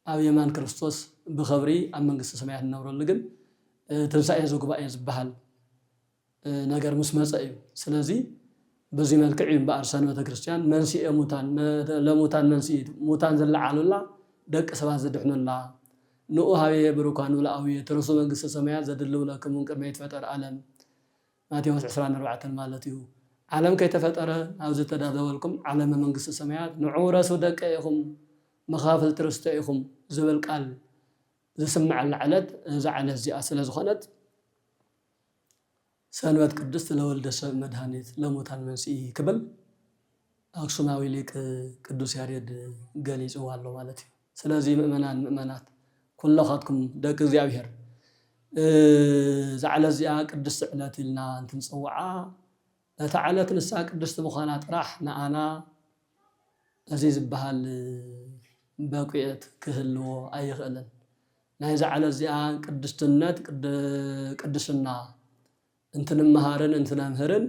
ኣብ የማን ክርስቶስ ብኽብሪ ኣብ መንግስቲ ሰማያት እንነብረሉ ግን፣ እ፣ ትንሳኤ ዘጉባኤ ዝበሃል፣ እ፣ ነገር ምስ መጸ እዩ። ስለዚ በዚ መልክዕ እዩ እምበኣር ሰንበተ ክርስቲያን መንስኤ ሙታን፣ መ-፣ ለሙታን መንስኢት፣ ሙታን ዝለዓሉላ፣ ደቂ ሰባት ዝድሕኑላ፣ ንዑ ሀቤየ ብሩካን ምልኣውየ፣ ትርሱ መንግስተ ሰማያት ዘድልው ለክሙ ቅድመ ይትፈጠር ዓለም። ማቴዎስ ዕስራን ኣርባዕተን ማለት እዩ። ዓለም ከይተፈጠረ ናብ ዝተዳለወልኩም ዓለመ መንግስቲ ሰማያት ንዑ ውረሱ ደቀ ኢኹም፣ መኻፍልቲ ርስተ ኢኹም ዝብል ቃል ዝስምዐላ ዕለት እዛ ዕለት እዚኣ ስለ ዝኾነት፣ ሰንበት ቅድስት ለወልደ ሰብ መድኃኒት ለሙታን መንስኢ ክብል ኣክሱማዊ ሊቅ ቅዱስ ያሬድ ገሊጽዋ ኣሎ ማለት እዩ። ስለዚ ምእመናን ምእመናት ኩለኻትኩም ደቂ እግዚኣብሔር፣ እ፣ እዛ ዕለት እዚኣ ቅድስቲ ዕለት ኢልና እንትንጽውዓ፣ እታ ዕለት ንሳ ቅድስቲ ምዃና ጥራሕ ንኣና እዚ ዝበሃል በቂዕት ክህልዎ ኣይኽእልን። ናይዛ ዕለት እዚኣ ቅድስትነት፣ ቅድ-፣ ቅድስና እንትንመሃርን እንትነምህርን፣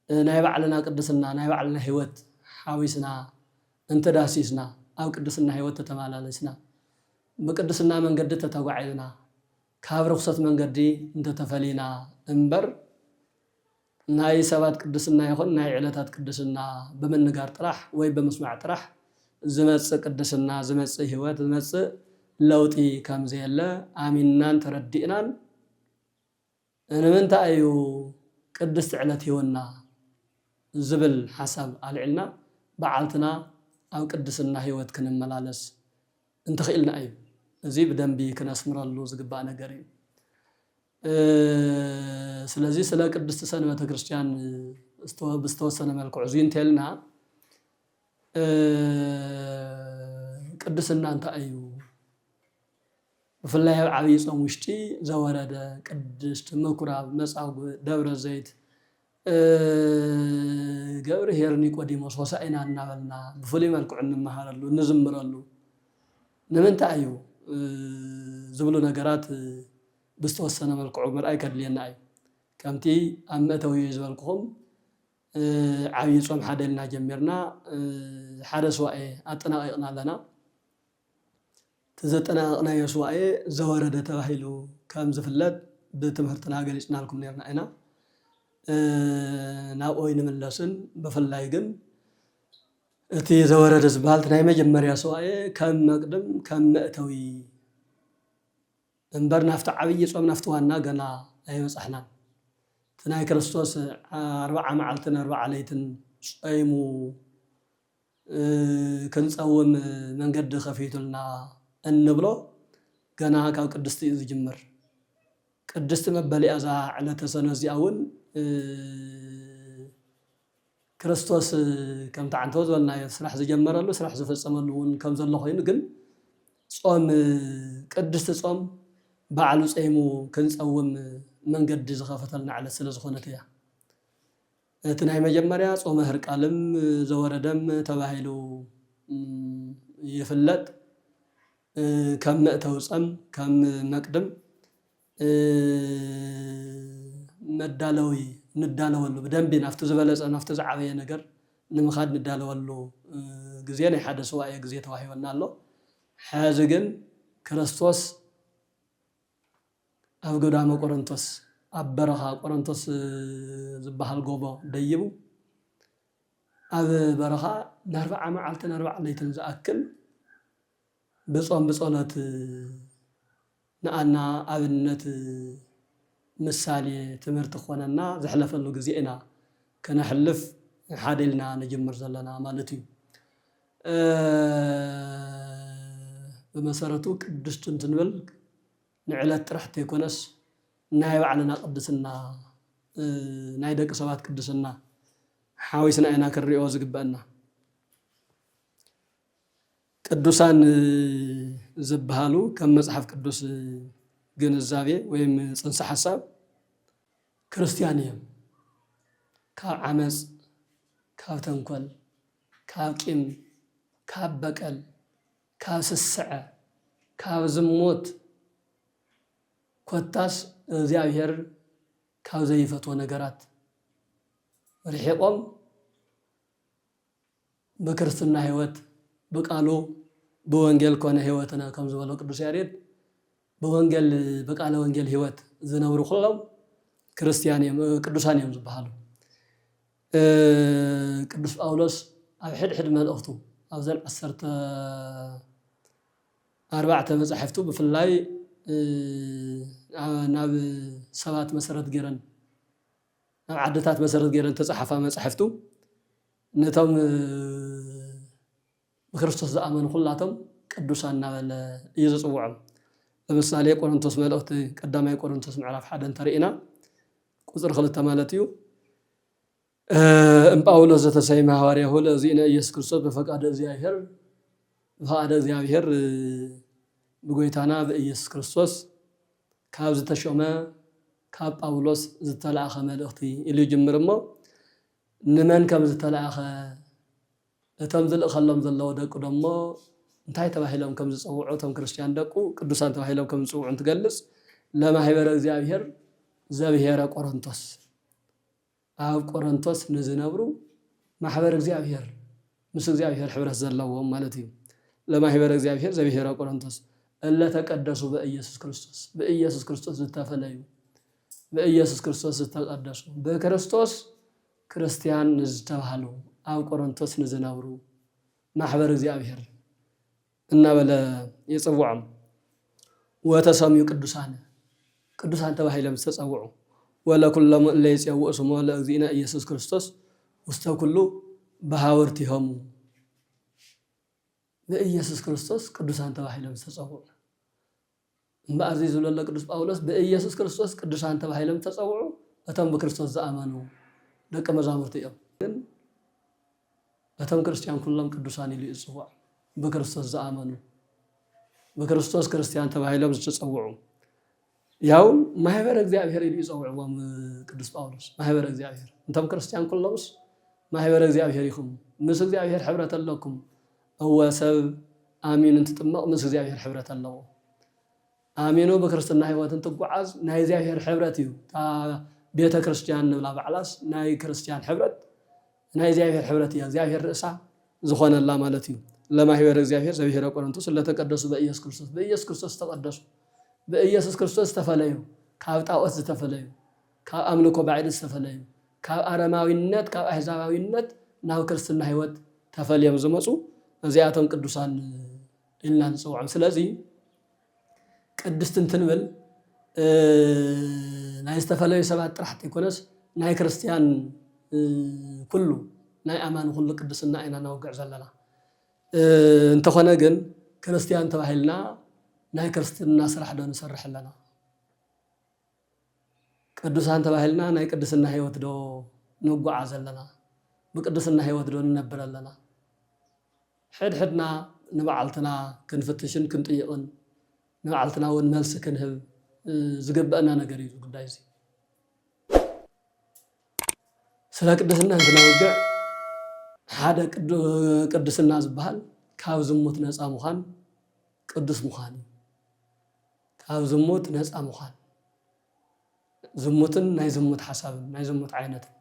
እ፣ ናይ ባዕልና ቅድስና፣ ናይ ባዕልና ህይወት ሓዊስና እንተዳሲስና፣ ኣብ ቅድስና ህይወት ተተመላለስና፣ ብቅድስና መንገዲ ተተጓዒዝና፣ ካብ ርኹሰት መንገዲ እንተተፈሊና እምበር፣ ናይ ሰባት ቅድስና ይኹን ናይ ዕለታት ቅድስና ብምንጋር ጥራሕ ወይ ብምስማዕ ጥራሕ ዝመጽእ ቅድስና፣ ዝመጽእ ህይወት፣ ዝመጽእ ለውጢ ከም ዘየለ ኣሚንናን ተረዲእናን፣ ንምንታይ እዩ ቅድስቲ ዕለት ሂቡና ዝብል ሓሳብ ኣልዒልና፣ በዓልትና ኣብ ቅድስና ህይወት ክንመላለስ እንተኽኢልና እዩ። እዚ ብደንቢ ክነስምረሉ ዝግባእ ነገር እዩ። እ፣ ስለዚ ስለ ቅድስቲ ሰንበተ ክርስቲያን ዝተወ-፣ ብዝተወሰነ መልክዑ እዙይ እንተልና፣ እ፣ ቅድስና እንታይ እዩ? ብፍላይ ኣብ ዓብይ ጾም ውሽጢ ዘወረደ ቅድስት ምኩራብ፣ መጻጉዕ፣ ደብረ ዘይት፣ እ፣ ገብርኄር፣ ኒቆዲሞስ፣ ሆሳዕና እናበልና ብፍሉይ መልክዑ እንመሃረሉ፣ እንዝምረሉ ንምንታይ እዩ? እ፣ ዝብሉ ነገራት፣ እ፣ ብዝተወሰነ መልክዑ ምርኣይ ከድልየና እዩ። ከምቲ ኣብ መእተዊ ዝበልኩኹም፣ እ፣ ዓብይ ጾም ሓደ ኢልና ጀሚርና፣ እ፣ ሓደ ሱባኤ ኣጠናቒቕና ኣለና። እቲ ዘጠናቐቕናዮ ሱባኤ ዘወረደ ተባሂሉ ከም ዝፍለጥ ብትምህርትና ገሊጽናልኩም ነርና ኢና። እ፣ ናብኡ ኣይንምለስን። ብፍላይ ግን እቲ ዘወረደ ዝበሃል እቲ ናይ መጀመርያ ሱባኤ ከም መቕድም፣ ከም መእተዊ እምበር ናብቲ ዓብዪ ጾም፣ ናብቲ ዋና ገና ኣይበጻሕናን። እቲ ናይ ክርስቶስ ኣርብዓ መዓልትን ኣርብዓ ለይትን ጾይሙ፣ እ፣ ክንጸውም መንገዲ ከፊቱልና እንብሎ ገና ካብ ቅድስቲ እዩ ዝጅምር። ቅድስቲ መበል እያ እዛ ዕለተ ሰንበት እዚኣ እውን፣ እ፣ ክርስቶስ ከምቲ ዓንተው ዝበልናዮ ስራሕ ዝጀመረሉ፣ ስራሕ ዝፈጸመሉ እውን ከም ዘሎ ኮይኑ፣ ግን ጾም፣ ቅድስቲ ጾም ባዕሉ ጸይሙ ክንጸውም መንገዲ ዝኸፈተልና ዕለት ስለ ዝኾነት እያ። እቲ ናይ መጀመርያ ጾመ ህርቃልም ዘወረደም ተባሂሉ፣ እም፣ ይፍለጥ። እ፣ ከም መእተዊ ጸም፣ ከም መቅድም፣ እ፣ መዳለዊ ንዳለወሉ፣ ብደንቢ ናብቲ ዝበለጸ፣ ናብቲ ዝዓበየ ነገር ንምኻድ ንዳለወሉ፣ እ፣ ግዜ ናይ ሓደ ሱባኤ ግዜ ተዋሂበና ኣሎ። ሕዚ ግን ክርስቶስ ኣብ ገዳመ ቆሮንቶስ፣ ኣብ በረኻ ቆሮንቶስ፣ እ፣ ዝበሃል ጎቦ ደይቡ፣ ኣብ በረኻ ንኣርብዓ መዓልትን ኣርብዓ ለይትን ዝኣክል ብጾም ብጸሎት ንኣና ኣብነት፣ ምሳሌ፣ ትምህርቲ ክኾነና ዘሕለፈሉ ግዜ ኢና ከነሕልፍ ሓደ ኢልና ንጅምር ዘለና ማለት እዩ። እ፣ ብመሰረቱ ቅድስቲ እንትንብል ንዕለት ጥራሕ ተይኮነስ ናይ ባዕልና ቅድስና፣ እ፣ ናይ ደቂ ሰባት ቅድስና ሓዊስና ኢና ክንሪኦ ዝግበአና። ቅዱሳን ዝበሃሉ ከም መጽሓፍ ቅዱስ ግንዛቤ ወይም ጽንሰ ሓሳብ ክርስቲያን እዮም። ካብ ዓመጽ፣ ካብ ተንኮል፣ ካብ ቂም፣ ካብ በቀል፣ ካብ ስስዐ፣ ካብ ዝሙት፣ ኮታስ እግዚኣብሔር ካብ ዘይፈትዎ ነገራት ርሒቖም ብክርስትና ህይወት ብቃሉ ብወንጌል ኮነ ህይወትነ ከም ዝበሎ ቅዱስ ያሬድ ብወንጌል ብቃለ ወንጌል ህይወት ዝነብሩ ኩሎም ክርስቲያን እዮም፣ ቅዱሳን እዮም ዝበሃሉ። እ፣ ቅዱስ ጳውሎስ ኣብ ሕድሕድ መልእኽቱ ኣብዘን ዓሰርተ ኣርባዕተ መጻሕፍቱ ብፍላይ፣ እ፣ ናብ ሰባት መሰረት ገይረን ናብ ዓድታት መሰረት ገይረን ተጻሓፋ መጻሕፍቱ ነቶም፣ እ፣ ብክርስቶስ ዝኣመኑ ኩላቶም ቅዱሳን እናበለ እዩ ዝጽውዖም። ለምሳሌ ቆሮንቶስ መልእኽቲ ቀዳማይ ቆሮንቶስ ምዕራፍ ሓደ እንተርኢና ቁጽሪ ክልተ ማለት እዩ። እ፣ እም ጳውሎስ ዘተሰይመ ሃዋርያሁ ለእግዚእነ ኢየሱስ ክርስቶስ ብፈቃደ እግዚኣብሔር፣ ብፈቃደ እግዚኣብሔር፣ እ፣ ብጎይታና ብኢየሱስ ክርስቶስ ካብ ዝተሾመ ካብ ጳውሎስ ዝተላእኸ መልእኽቲ ኢሉ ይጅምር እሞ፣ ንመን ከም ዝተላእኸ፣ እቶም ዝልእኸሎም ዘለዉ ደቁ ደሞ እንታይ ተባሂሎም ከም ዝጸውዑ፣ እቶም ክርስትያን ደቁ ቅዱሳን ተባሂሎም ከም ዝጽውዑ እንትገልጽ፣ ለማህበረ እግዚኣብሔር ዘብሔረ ቆሮንቶስ፣ ኣብ ቆሮንቶስ ንዝነብሩ ማሕበር እግዚኣብሔር፣ ምስ እግዚኣብሔር ሕብረት ዘለዎም ማለት እዩ። ለማህበረ እግዚኣብሔር ዘብሔረ ቆሮንቶስ፣ እለ ተቀደሱ በኢየሱስ ክርስቶስ፣ ብኢየሱስ ክርስቶስ ዝተፈለዩ፣ ብኢየሱስ ክርስቶስ ዝተቀደሱ፣ ብክርስቶስ ክርስትያን ንዝተባህሉ፣ ኣብ ቆሮንቶስ ንዝነብሩ ማሕበር እግዚኣብሔር እናበለ ይጽውዖም። ወተሰምዩ ቅዱሳን፣ ቅዱሳን ተባሂሎም ዝተጸውዑ። ወለኩሎሙ እለ ይጼውኡ ስሞ ለእግዚእነ ኢየሱስ ክርስቶስ ውስተ ኩሉ በሃውርቲሆሙ። ብኢየሱስ ክርስቶስ ቅዱሳን ተባሂሎም ዝተጸውዑ። እምበኣር እዚ ዝብሎ ዘሎ ቅዱስ ጳውሎስ፣ ብኢየሱስ ክርስቶስ ቅዱሳን ተባሂሎም ዝተጸውዑ እቶም ብክርስቶስ ዝኣመኑ ደቀ መዛሙርቲ እዮም። ግን እቶም ክርስትያን ኩሎም ቅዱሳን ኢሉ እዩ ዝጽውዖም። ብክርስቶስ ዝኣመኑ፣ ብክርስቶስ ክርስትያን ተባሂሎም ዝተጸውዑ። ያው ማህበረ እግዚኣብሔር ኢሉ ይጸውዕዎም ቅዱስ ጳውሎስ። ማህበረ እግዚኣብሔር። እንቶም ክርስትያን ኩሎምስ ማህበረ እግዚኣብሔር ኢኹም። ምስ እግዚኣብሔር ሕብረት ኣለኩም። እወ፣ ሰብ ኣሚኑ እንትጥመቕ ምስ እግዚኣብሔር ሕብረት ኣለዎ። ኣሚኑ ብክርስትና ህይወት እንትጓዓዝ ናይ እግዚኣብሔር ሕብረት እዩ። እታ ቤተ ክርስትያን ንብላ ባዕላስ ናይ ክርስትያን ሕብረት ናይ እግዚኣብሔር ሕብረት እያ። እግዚኣብሔር ርእሳ ዝኾነላ ማለት እዩ። ለማህበረ እግዚኣብሔር ዘብሔረ ቆሮንቶስ ለተቀደሱ በኢየሱስ ክርስቶስ፣ ብኢየሱስ ክርስቶስ ዝተቐደሱ፣ ብኢየሱስ ክርስቶስ ዝተፈለዩ፣ ካብ ጣዖት ዝተፈለዩ፣ ካብ ኣምልኮ ባዕድ ዝተፈለዩ፣ ካብ ኣረማዊነት፣ ካብ ኣህዛባዊነት ናብ ክርስትና ህይወት ተፈልዮም ዝመጹ፣ እዚኣቶም ቅዱሳን ኢልና ንጽውዖም። ስለዚ ቅድስቲ እንትንብል፣ እ፣ ናይ ዝተፈለዩ ሰባት ጥራሕ ዘይኮነስ፣ ናይ ክርስትያን፣ እ፣ ኩሉ፣ ናይ ኣማኒ ኩሉ ቅድስና ኢና ነውግዕ ዘለና። እ፣ እንተኾነ ግን፣ ክርስትያን ተባሂልና ናይ ክርስትና ስራሕ ዶ ንሰርሕ ኣለና? ቅዱሳን ተባሂልና ናይ ቅድስና ህይወት ዶ ንጓዓዝ ኣለና? ብቅድስና ህይወት ዶ ንነብር ኣለና? ሕድሕድና ንባዕልትና ክንፍትሽን ክንጥይቕን፣ ንባዕልትና እውን መልሲ ክንህብ፣ እ፣ ዝግበአና ነገር እዩ እዚ ጉዳይ እዚ። ስለ ቅድስና እንትነውግዕ፣ ሓደ ቅዱ-፣ ቅድስና ዝበሃል ካብ ዝሙት ነፃ ምዃን ቅዱስ ምዃን እዩ። ካብ ዝሙት ነፃ ምዃን፣ ዝሙትን ናይ ዝሙት ሓሳብን ናይ ዝሙት ዓይነትን።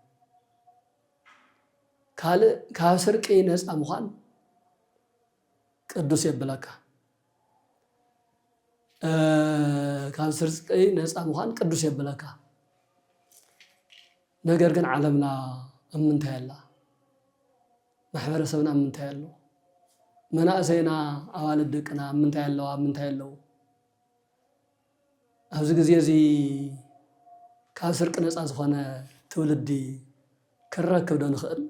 ካልእ ካብ ስርቂ ነፃ ምዃን ቅዱስ የብለካ። እ፣ ካብ ስርቂ ነፃ ምዃን ቅዱስ የብለካ። ነገር ግን ዓለምና ኣብ ምንታይ ኣላ? ማሕበረሰብና ኣብ ምንታይ ኣሎ? መናእሰይና፣ ኣዋልድ ደቅና ኣብ ምንታይ ኣለዋ? ኣብ ምንታይ ኣለዉ? ኣብዚ ግዜ እዚ ካብ ስርቂ ነፃ ዝኾነ ትውልዲ ክንረክብ ዶ ንኽእል?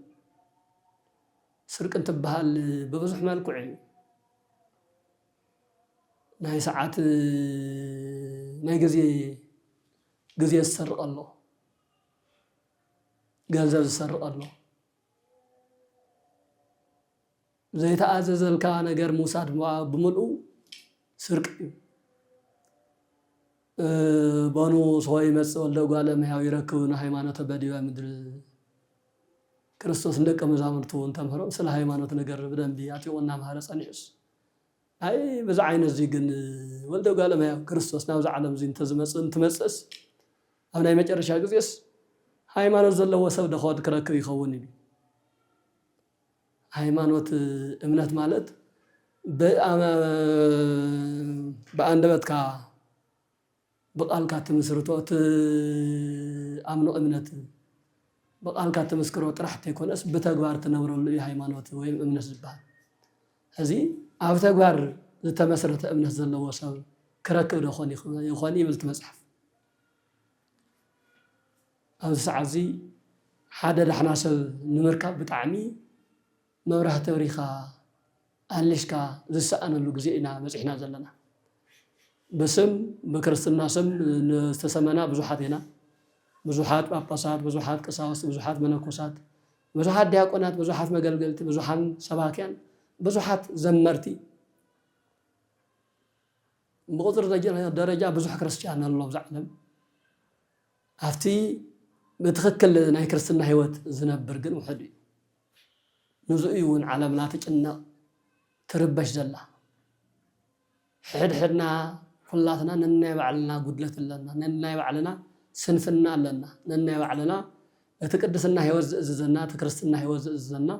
ስርቂ እንትበሃል ብብዙሕ መልክዑ እዩ። ናይ ሰዓት፣ ናይ ግዜ፣ ግዜ ዝሰርቕ ኣሎ፣ ገንዘብ ዝሰርቕ ኣሎ። ዘይተኣዘዘልካ ነገር ምውሳድ ድማ ብምልኡ ስርቂ እዩ። እ፣ በኑ ሶ ይመጽእ ወልደ እጓለ እመሕያው ይረክብ ንሃይማኖተ በዲበ ምድር። ክርስቶስ ንደቀ መዛሙርቱ እንተምህሮም ስለ ሃይማኖት ነገር ብደንቢ ኣጥቢቑ እናምሃረ ጸኒሑስ፣ ኣይ፣ በዚ ዓይነት እዚ ግን ወልደ እጓለ እመሕያው ክርስቶስ ናብዚ ዓለም እዚ እንተዝመጽእ፣ እንትመጽእስ፣ ኣብ ናይ መጨረሻ ግዜስ ሃይማኖት ዘለዎ ሰብ ዶ ክረክብ ይኸውን ኢሉ። ሃይማኖት፣ እምነት ማለት ብኣ-፣ ብኣንደበትካ ብቃልካ ትምስርቶ፣ ትኣምኖ እምነት ብቃልካ ትምስክሮ ጥራሕ እንተይኮነስ ብተግባር ትነብረሉ እዩ ሃይማኖት ወይም እምነት ዝበሃል። እዚ ኣብ ተግባር ዝተመስረተ እምነት ዘለዎ ሰብ ክረክብ ዶ ኾን ይኽ-፣ ይኾን ይብል እቲ መጽሓፍ። ኣብዚ ሰዓት እዚ ሓደ ዳሕና ሰብ ንምርካብ ብጣዕሚ መብራህቲ ኣብሪኻ ኣሊሽካ ዝሰኣነሉ ግዜ ኢና በጺሕና ዘለና። ብስም፣ ብክርስትና ስም ዝተሰመና ብዙሓት ኢና። ብዙሓት ጳጳሳት፣ ብዙሓት ቀሳውስት፣ ብዙሓት መነኮሳት፣ ብዙሓት ዲያቆናት፣ ብዙሓት መገልገልቲ፣ ብዙሓን ሰባክያን፣ ብዙሓት ዘመርቲ። ብቁጽሪ ደጀ-፣ ደረጃ ብዙሕ ክርስትያን ኣሎ ኣብዚ ዓለም። ኣብቲ ብትኽክል ናይ ክርስትና ህይወት ዝነብር ግን ውሑድ እዩ። ንዝኡ እዩ እውን ዓለምና ትጭነቕ፣ ትርበሽ ዘላ። ሕድሕድና ኩላትና ነናይ ባዕልና ጉድለት ኣለና፣ ነናይ ባዕልና ስንፍና ኣለና፣ ነናይ ባዕልና እቲ ቅድስና ህይወት ዝእዝዘና፣ እቲ ክርስትና ህይወት ዝእዝዘና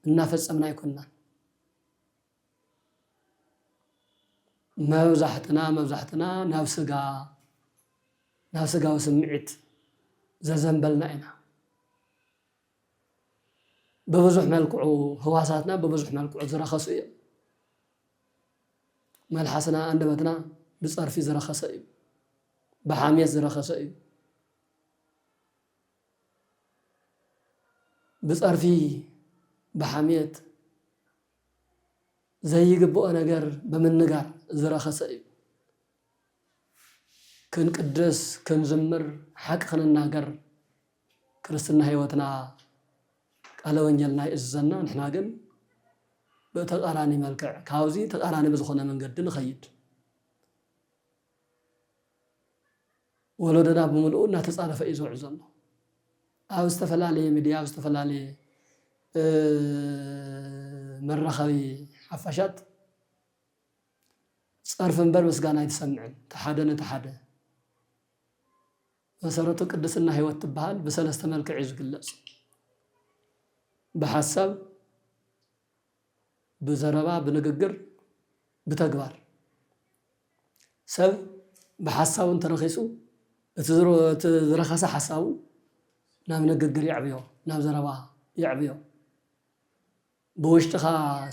እናፈጸምና ኣይኮንናን። መብዛሕትና፣ መብዛሕትና ናብ ስጋ፣ ናብ ስጋዊ ስምዒት ዘዘንበልና ኢና። ብብዙሕ መልክዑ ህዋሳትና ብብዙሕ መልክዑ ዝረኸሱ እዮም። መልሓስና፣ ኣንደበትና ብጸርፊ ዝረኸሰ እዩ። ብሓምየት ዝረኸሰ እዩ። ብጸርፊ፣ ብሓምየት ዘይግብኦ ነገር ብምንጋር ዝረኸሰ እዩ። ክንቅድስ፣ ክንዝምር፣ ሓቂ ክንናገር ክርስትና ህይወትና ቃለ ወንጌልና ይእዝዘና። ንሕና ግን ብተቃራኒ መልክዕ ካብዚ ተቃራኒ ብዝኾነ መንገዲ ንኸይድ። ወለዶና ብምልኡ እናተጻረፈ እዩ ዝውዕል ዘሎ። ኣብ ዝተፈላለየ ሚድያ፣ ኣብ ዝተፈላለየ መራኸቢ ሓፋሻት ጸርፊ እምበር ምስጋና ኣይትሰምዕን። እቲ ሓደ ነቲ ሓደ መሰረቱ ቅድስና ህይወት ትበሃል ብሰለስተ መልክዕ እዩ ዝግለጽ። ብሓሳብ፣ ብዘረባ፣ ብንግግር፣ ብተግባር። ሰብ ብሓሳቡ እንተረኺሱ እቲ ዝረ-፣ እቲ ዝረኸሰ ሓሳቡ ናብ ንግግር የዕብዮ፣ ናብ ዘረባ የዕብዮ። ብውሽጥኻ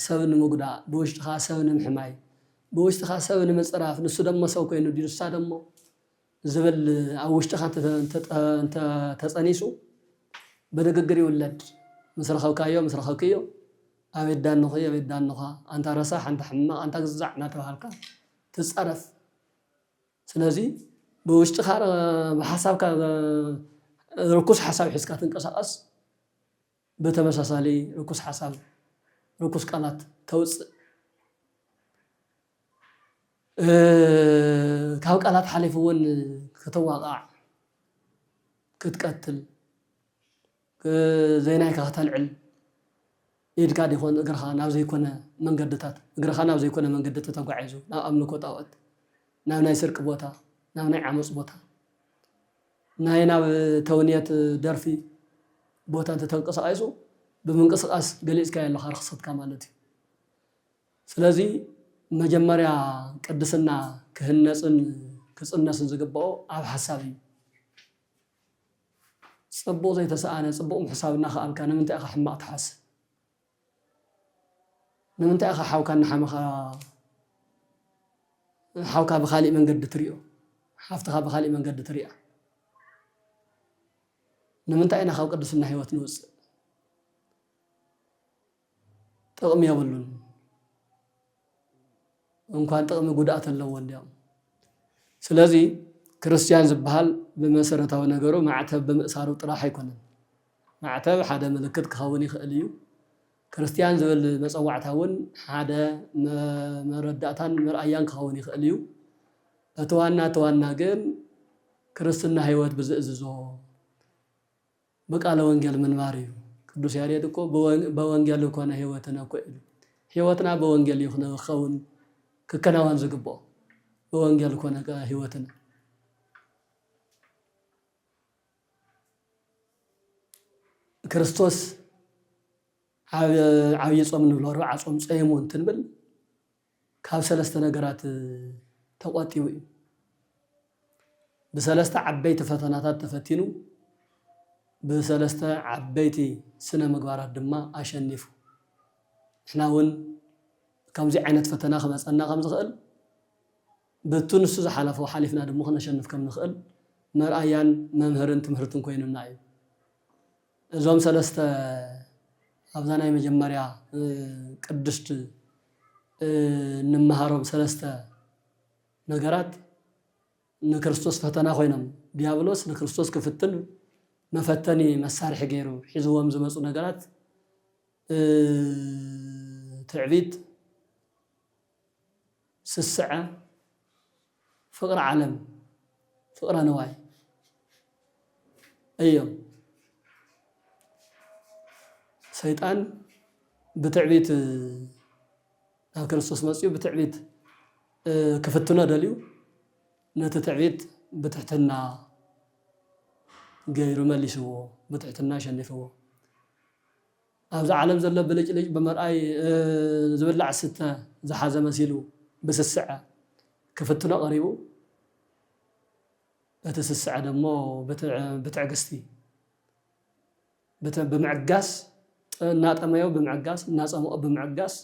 ሰብ ንምጉዳእ፣ ብውሽጥኻ ሰብ ንምሕማይ፣ ብውሽጥኻ ሰብ ንምጽራፍ፣ ንሱ ደሞ ሰብ ኮይኑ ድዩ ንሳ ደሞ ዝብል ኣብ ውሽጥኻ እንተ-፣ እንተ-፣ እንተ-፣ ተጸኒሱ ብንግግር ይውለድ። ምስ ረኸብካዮ፣ ምስ ረኸብክዮ፣ ኣቤት ዳንኹ፣ ኣቤት ዳንኻ፣ ኣንታ ረሳሕ፣ ኣንታ ሕማቕ፣ ኣንታ ግዛዕ እናተባሃልካ ትጻረፍ። ስለዚ ብውሽጥኻ ረ-፣ ብሓሳብካ ረ-፣ ርኩስ ሓሳብ ሒዝካ ትንቀሳቐስ፣ ብተመሳሳሊ ርኩስ ሓሳብ፣ ርኩስ ቃላት ተውጽእ። እ፣ ካብ ቃላት ሓሊፉ እውን ክትዋቓዕ፣ ክትቀትል፣ እ፣ ዘይናይካ ከተልዕል፣ ኢድካ ዲኾን እግርኻ ናብ ዘይኮነ መንገድታት፣ እግርኻ ናብ ዘይኮነ መንገዲ ተተጓዒዙ፣ ናብ ኣምልኮ ጣኦት፣ ናብ ናይ ስርቂ ቦታ፣ ናብ ናይ ዓመፅ ቦታ፣ ናይ ናብ ተውንየት ደርፊ ቦታ እንተተንቀሳቒሱ፣ ብምንቅስቓስ ገሊጽካዮ ኣለኻ ርኽሰትካ ማለት እዩ። ስለዚ መጀመርያ ቅድስና ክህነጽን ክጽነስን ዝግብኦ ኣብ ሓሳብ እዩ። ጽቡቕ ዘይተሰኣነ፣ ጽቡቕ ምሕሳብ እናኸኣልካ ንምንታይ ኢኻ ሕማቕ ትሓስብ? ንምንታይ ኢኻ ሓውካ እናሓመኻ፣ ሓውካ ብኻሊእ መንገዲ ትሪኦ? ሓፍትኻ ብኻሊእ መንገዲ ትሪኣ? ንምንታይ ኢና ካብ ቅድስና ህይወት ንወጽእ? ጥቕሚ የብሉን። እንኳን ጥቕሚ ጉድኣት ኣለዎ እንዲያውም። ስለዚ ክርስትያን ዝበሃል ብመሰረታዊ ነገሩ ማዕተብ ብምእሳሩ ጥራሕ ኣይኮነን። ማዕተብ ሓደ ምልክት ክኸውን ይኽእል እዩ። ክርስትያን ዝብል መጸዋዕታ እውን ሓደ መ-፣ መረዳእታን መርኣያን ክኸውን ይኽእል እዩ። እቲ ዋና፣ እቲ ዋና ግን ክርስትና ህይወት ብዝእዝዞ ብቃለ ወንጌል ምንባር እዩ። ቅዱስ ያሬድ እኮ በወን-፣ በወንጌል ኮነ ህይወትነ እኮ ኢሉ። ህይወትና በወንጌል እዩ ክነ-፣ ክኸውን፣ ክከናወን ዝግብኦ። በወንጌል ኮነ ከ ህይወትነ። ክርስቶስ ዓብ-፣ ዓብዪ ጾም ንብሎ፣ ኣርብዓ ጾም ጸይሙ እንትንብል ካብ ሰለስተ ነገራት ተቖጢቡ እዩ። ብሰለስተ ዓበይቲ ፈተናታት ተፈቲኑ፣ ብሰለስተ ዓበይቲ ስነ ምግባራት ድማ ኣሸኒፉ። ንሕና እውን ከምዚ ዓይነት ፈተና ክመጸና ከም ዝኽእል፣ ብቱ ንሱ ዝሓለፎ ሓሊፍና ድማ ክነሸንፍ ከም ንኽእል መርኣያን መምህርን ትምህርትን ኮይኑና እዩ። እዞም ሰለስተ ኣብዛ ናይ መጀመርያ፣ እ፣ ቅድስት፣ እ፣ እንመሃሮም ሰለስተ ነገራት ንክርስቶስ ፈተና ኮይኖም፣ ዲያብሎስ ንክርስቶስ ክፍትን መፈተኒ መሳርሒ ገይሩ ሒዝዎም ዝመጹ ነገራት፣ እ፣ ትዕቢት፣ ስስዐ፣ ፍቕሪ ዓለም፣ ፍቕረ ንዋይ እዮም። ሰይጣን ብትዕቢት ናብ ክርስቶስ መጺኡ ብትዕቢት፣ እ፣ ክፍትኖ ደልዩ፣ ነቲ ትዕቢት ብትሕትና ገይሩ መሊስዎ፣ ብትሕትና ኣሸኒፍዎ። ኣብዚ ዓለም ዘሎ ብልጭልጭ፣ ብመርኣይ፣ እ፣ ዝብላዕ ዝስተ ዝሓዘ መሲሉ ብስስዐ ክፍትኖ ቀሪቡ፣ እቲ ስስዐ ደሞ ብትዕ-፣ ብትዕግስቲ፣ ብት-፣ ብምዕጋስ፣ ጥ-፣ እናጠመዮ ብምዕጋስ፣ እናጸምኦ ብምዕጋስ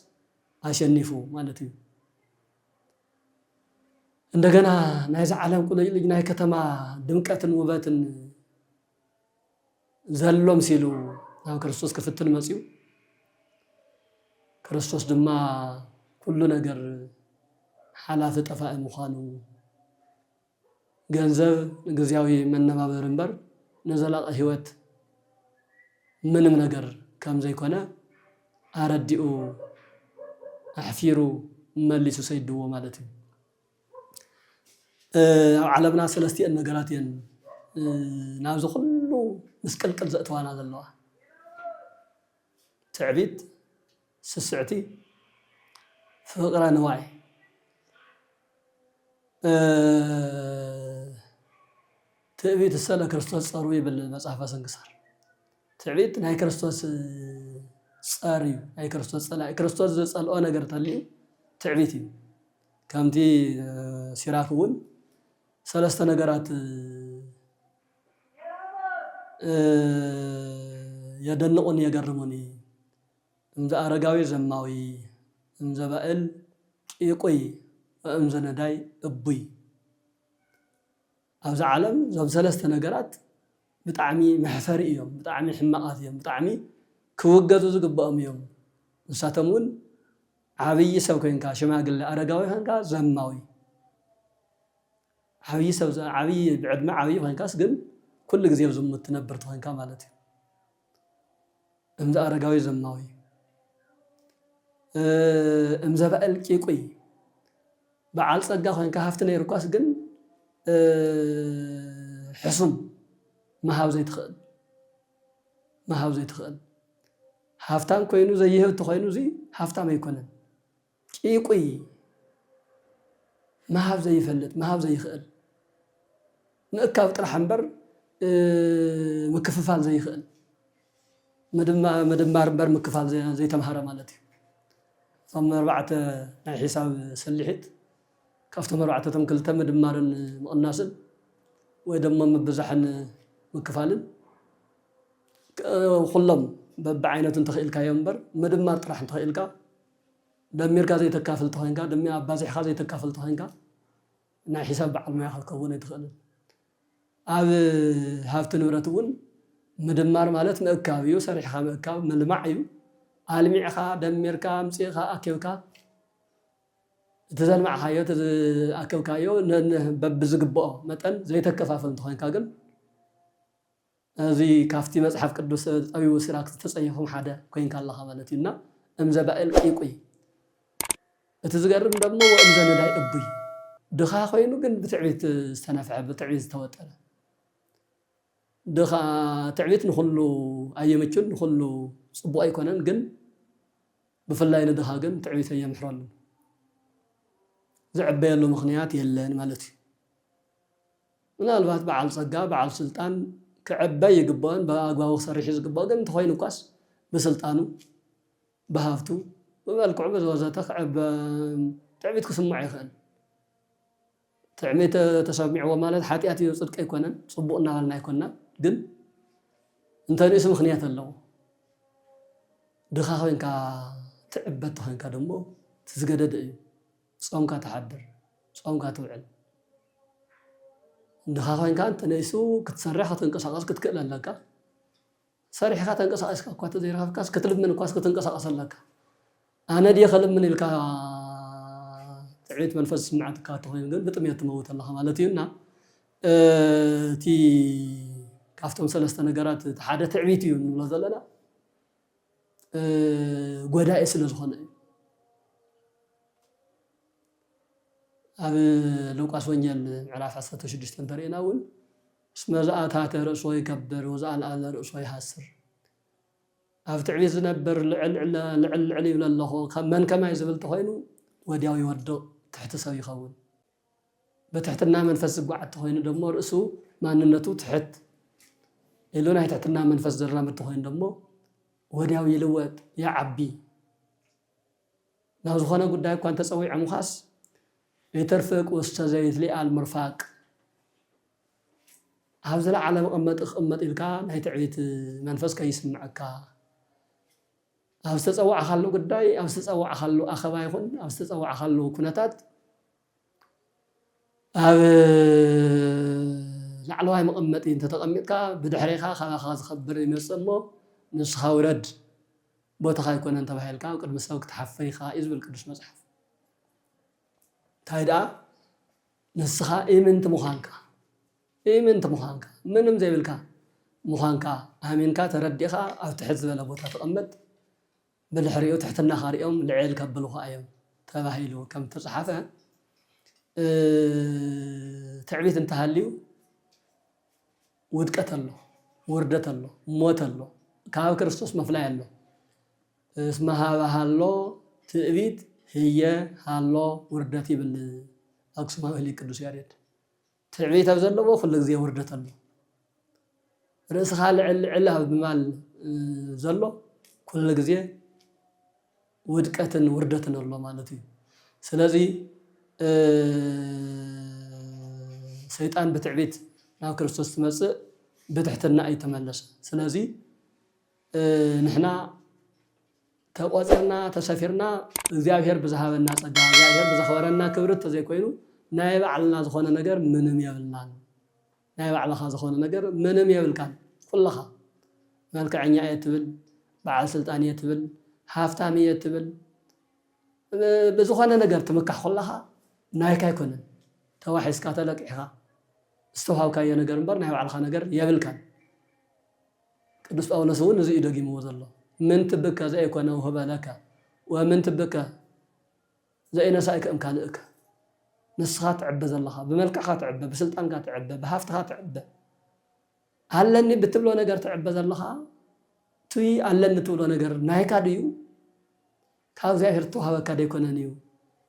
ኣሸኒፉ ማለት እዩ። እንደገና ናይዚ ዓለም ቁልጭልጭ ናይ ከተማ ድምቀትን ውበትን ዘሎ መሲሉ ናብ ክርስቶስ ክፍትን መጺኡ። ክርስቶስ ድማ ኩሉ ነገር ሓላፊ ጠፋኢ ምዃኑ፣ ገንዘብ ንግዝያዊ መነባበሪ እምበር ንዘላቂ ህይወት ምንም ነገር ከም ዘይኮነ ኣረዲኡ፣ ኣሕፊሩ፣ መሊሱ ሰይድዎ ማለት እዩ። ኣብ ዓለምና ሰለስቲአን ነገራት እየን ናብዚ ኩሉ ምስቅልቅል ዘእተዋና ዘለዋ። ትዕቢት፣ ስስዕቲ፣ ፍቕረ ንዋይ። ትዕቢት እሰለ ክርስቶስ ጸሩ ይብል መጽሓፈ ስንክሳር። ትዕቢት ናይ ክርስቶስ ጸር እዩ፣ ናይ ክርስቶስ ጸላኢ። ክርስቶስ ዝጸልኦ ነገር ተልዩ ትዕቢት እዩ። ከምቲ ሲራክ እውን ሰለስተ ነገራት የደንቑኒ የገርሙኒ። እምዘ ኣረጋዊ ዘማዊ፣ እምዘ ባእል ቂቁይ፣ ወእምዘ ነዳይ እቡይ። ኣብዚ ዓለም እዞም ሰለስተ ነገራት ብጣዕሚ መሕፈሪ እዮም፣ ብጣዕሚ ሕማቓት እዮም፣ ብጣዕሚ ክውገዙ ዝግብኦም እዮም። ንሳቶም እውን ዓብዪ ሰብ ኮይንካ፣ ሽማግለ ኣረጋዊ ኮይንካ፣ ዘማዊ ዓብዪ ሰብ፣ ዓብዪ ብዕድመ ዓብዪ ኮይንካስ ግን ኩሉ ግዜ ኣብ ዝሙት ትነብር ተኮይንካ ማለት እዩ። እምዘ ኣረጋዊ ዘማዊ፣ እምዘ ባእል ቂቁይ፣ በዓል ጸጋ ኮይንካ ሃፍቲ ነይሩኳስ ግን ሕሱም ምሃብ ዘይትኽእል፣ ምሃብ ዘይትኽእል። ሃፍታም ኮይኑ ዘይህብ ተኮይኑ እዚ ሃፍታም ኣይኮነን። ቂቁይ፣ ምሃብ ዘይፈልጥ፣ ምሃብ ዘይኽእል፣ ምእካብ ጥራሕ እምበር ምክፍፋል ዘይኽእል፣ ምድማ-፣ ምድማር እምበር ምክፋል ዘይ-፣ ዘይተምሃረ ማለት እዩ። እቶም ኣርባዕተ ናይ ሒሳብ ስልሒት፣ ካብቶም ኣርባዕተ እቶም ክልተ ምድማርን ምቕናስን ወይ ደሞ ምብዛሕን ምክፋልን፣ ክ-፣ ኩሎም በብዓይነቱ እንተኽኢልካዮም እምበር ምድማር ጥራሕ እንተኽኢልካ፣ ደሚርካ ዘይተካፍል ተኾይንካ፣ ደሚ-፣ ኣባዚሕኻ ዘይተካፍል ተኾይንካ፣ ናይ ሒሳብ በዓል ሞያ ክትከውን ኣይትኽእልን። ኣብ ሃብቲ ንብረት እውን ምድማር ማለት ምእካብ እዩ፣ ሰሪሕኻ ምእካብ፣ ምልማዕ እዩ። ኣልሚዕኻ፣ ደሚርካ፣ ኣምጺእኻ፣ ኣኪብካ፣ እቲ ዘልማዕካዮ፣ እቲ ዝኣከብካዮ ነ-፣ ነ-፣ በብዝግብኦ መጠን ዘይተከፋፍል እንተኾይንካ ግን፣ እዚ ካብቲ መጽሓፍ ቅዱስ ጠቢቡ ሲራክ ዝተጸየፎም ሓደ ኮይንካ ኣለኻ ማለት እዩ። እና እምዘ ባእል ቂቁይ። እቲ ዝገርም ደሞ ወእምዘ ነዳይ እቡይ። ድኻ ኮይኑ ግን ብትዕቢት ዝተነፍሐ፣ ብትዕቢት ዝተወጠረ። ድኻ፣ ትዕቢት ንኹሉ ኣየምቹን፣ ንኹሉ ጽቡቕ ኣይኮነን። ግን ብፍላይ ንድኻ ግን ትዕቢት ኣየምሕረሉ። ዝዕበየሉ ምኽንያት የለን ማለት እዩ። ምናልባት በዓል ጸጋ፣ በዓል ስልጣን ክዕበ ይግብኦን ብኣግባቡ ክሰርሕ እዩ ዝግብኦ። ግን እንተኾይኑ እኳስ ብስልጣኑ፣ ብሃፍቱ፣ ብመልክዑ፣ በዚ ወዘተ ክዕበ፣ ትዕቢት ክስምዖ ይኽእል። ትዕቢት ተሰሚዕዎ ማለት ሓጢኣት እዩ፣ ጽድቂ ኣይኮነን፣ ጽቡቕ እናበልና ኣይኮንና። ግን እንተ ንእሱ ምኽንያት ኣለዎ። ድኻ ኮይንካ ትዕበ እንተኾይንካ ደሞ እቲ ዝገደደ እዩ። ጾምካ ትሓድር፣ ጾምካ ትውዕል። ድኻ ኮይንካ እንተ ንእሱ ክትሰርሕ፣ ክትንቀሳቐስ ክትክእል ኣለካ። ሰሪሕካ ተንቀሳቒስካ እኳ ተዘይረኸብካስ ክትልምን እኳስ ክትንቀሳቐስ ኣለካ። ኣነ ድየ ከልምን ኢልካ ትዕቢት መንፈስ ዝስምዓካ እንተኾይኑ ግን ብጥሜት ትመውት ኣለኻ ማለት እዩ። እና እቲ ካብቶም ሰለስተ ነገራት እቲ ሓደ ትዕቢት እዩ እንብሎ ዘለና፣ እ፣ ጎዳኢ ስለ ዝኾነ እዩ። ኣብ ሉቃስ ወንጌል ምዕራፍ ዓሰርተ ሽዱሽተ እንተሪእና እውን፣ "እስመ ዘኣታተ ርእሶ ይከብር ወዘኣልዓለ ርእሶ ይሃስር።" ኣብ ትዕቢት ዝነብር ልዕል፣ ልዕል፣ ልዕል ይብል ኣለኹ፣ ከም መን ከማይ ዝብል ተኾይኑ ወዲያው ይወድቕ፣ ትሕቲ ሰብ ይኸውን። ብትሕትና መንፈስ ዝጓዓት ተኾይኑ ደሞ ርእሱ ማንነቱ ትሕት ኢሉ ናይ ትሕትና መንፈስ ዘራምድ ተኾይኑ ደሞ ወዲያው ይልወጥ፣ ይዓቢ። ናብ ዝኾነ ጉዳይ እኳ እንተጸዊዖምኻስ፣ "ይትርፍቅ ውስተ ዘይትሊኣል ምርፋቅ"፣ ኣብ ዝለዓለ መቐመጢ ክቕመጥ ኢልካ ናይ ትዕቢት መንፈስ ከይስምዐካ፣ ኣብ ዝተጸዋዕካሉ ጉዳይ፣ ኣብ ዝተጸዋዕካሉ ኣኼባ ይኹን ኣብ ዝተጸዋዕካሉ ኩነታት፣ ኣብ ላዕለዋይ መቐመጢ እንተተቐሚጥካ፣ ብድሕሬኻ ካባኻ ዝኸብር ይመጽእ እሞ፣ ንስኻ ውረድ፣ ቦታኻ ኣይኮነን ተባሂልካ፣ ኣብ ቅድሚ ሰብ ክትሓፍር ኢኻ እዩ ዝብል ቅዱስ መጽሓፍ። እንታይ ደኣ ንስኻ ኢምንቲ ምዃንካ፣ ኢምንቲ ምዃንካ፣ ምንም ዘይብልካ ምዃንካ ኣሚንካ ተረዲእኻ ኣብ ትሕት ዝበለ ቦታ ተቐመጥ። ብድሕሪኡ ትሕትናኻ ሪኦም ልዕል ከብሉኻ እዮም ተባሂሉ ከም ተጻሓፈ፣ እ፣ ትዕቢት እንተሃልዩ ውድቀት ኣሎ፣ ውርደት ኣሎ፣ ሞት ኣሎ። ካብ ክርስቶስ መፍላይ ኣሎ። እስመ ሀበ ሃሎ ትዕቢት ህየ ሃሎ ውርደት ይብል ኣክሱማዊ ሊቅ ቅዱስ ያሬድ። ትዕቢት ኣብ ዘለዎ ኩሉ ግዜ ውርደት ኣሎ። ርእስኻ ልዕል ልዕል ኣብ ምባል፣ እ፣ ዘሎ ኩሉ ግዜ ውድቀትን ውርደትን ኣሎ ማለት እዩ። ስለዚ፣ እ፣ ሰይጣን ብትዕቢት ናብ ክርስቶስ ትመጽእ ብትሕትና እዩ ተመለሰ። ስለዚ፣ እ፣ ንሕና ተቆጺርና ተሰፊርና እግዚኣብሔር ብዝሃበና ጸጋ፣ እግዚኣብሔር ብዘኽበረና ክብሪ እንተዘይኮይኑ ናይ ባዕልና ዝኾነ ነገር ምንም የብልናን። ናይ ባዕልኻ ዝኾነ ነገር ምንም የብልካን። ኩልኻ መልክዐኛ እየ ትብል፣ በዓል ስልጣን እየ ትብል፣ ሃፍታም እየ ትብል፣ ብ-፣ ብዝኾነ ነገር ትምካሕ ከለኻ ናይካ ኣይኮነን። ተዋሒስካ ተለቂሕካ ዝተዋሃብካዮ ነገር እምበር ናይ ባዕልኻ ነገር የብልካን። ቅዱስ ጳውሎስ እውን እዚ እዩ ደጊምዎ ዘሎ። ምን ትብከ ዘኢኮነ ውህበ ለከ ወምን ትብከ ዘኢነሳእከ እምካልእከ። ንስኻ ትዕበ ዘለኻ፣ ብመልክዕካ ትዕበ፣ ብስልጣንካ ትዕበ፣ ብሃፍትኻ ትዕበ፣ ኣለኒ ብትብሎ ነገር ትዕበ ዘለኻ፣ እቲ ኣለኒ ትብሎ ነገር ናይካ ድዩ? ካብ እግዚኣብሔር እተዋህበካ ደይኮነን እዩ።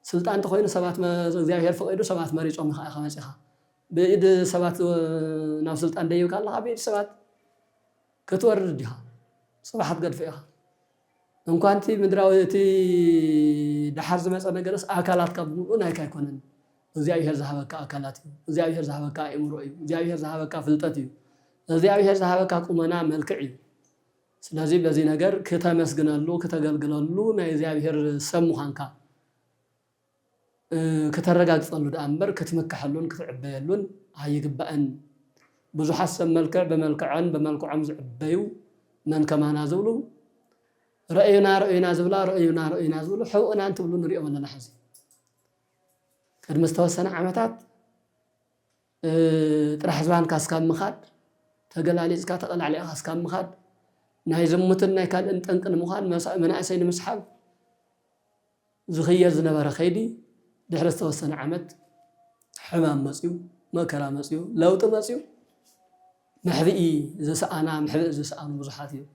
ስልጣን እንተኾይኑ ሰባት መ-፣ እግዚኣብሔር ፈቒዱ ሰባት መሪጾም ኢኻ ኢኻ መጺኻ። ብኢድ ሰባት ናብ ስልጣን ደይብካ ኣለኻ፣ ብኢድ ሰባት ክትወርድ ዲኻ? ጽባሕ ክትገድፎ ኢኻ። እንኳን እቲ ምድራዊ፣ እቲ ደሓር ዝመጸ ነገርስ ኣካላትካ ብምሉኡ ናይካ ኣይኮነን። እግዚኣብሔር ዝሃበካ ኣካላት እዩ። እግዚኣብሔር ዝሃበካ ኣእምሮ እዩ። እግዚኣብሔር ዝሃበካ ፍልጠት እዩ። እግዚኣብሔር ዝሃበካ ቁመና መልክዕ እዩ። ስለዚ በዚ ነገር ክተመስግነሉ፣ ክተገልግለሉ፣ ናይ እግዚኣብሔር ሰብ ምዃንካ፣ እ፣ ክተረጋግጸሉ ደኣ እምበር ክትምከሐሉን ክትዕበየሉን ኣይግባእን። ብዙሓት ሰብ መልክዕ ብመልክዐን ብመልክዖም ዝዕበዩ መን ከማና ዝብሉ፣ ረእዩና ረእዩና ዝብላ፣ ረእዩና ረእዩና ዝብሉ፣ ሕውእና እንትብሉ ንሪኦም ኣለና። ሕዚ ቅድሚ ዝተወሰነ ዓመታት፣ እ፣ ጥራሕ ዝባንካ እስካብ ምኻድ፣ ተገላሊጽካ ተቐላዕሊዕካ እስካብ ምኻድ፣ ናይ ዝሙትን ናይ ካልእን ጠንቂ ንምዃን፣ መሳ-፣ መናእሰይ ንምስሓብ ዝኽየድ ዝነበረ ከይዲ፣ ድሕሪ ዝተወሰነ ዓመት ሕማም መጽዩ፣ መከራ መጽዩ፣ ለውጢ መጽዩ፣ መሕብኢ ዝሰኣና፣ መሕብኢ ዝሰኣኑ ብዙሓት እዮም።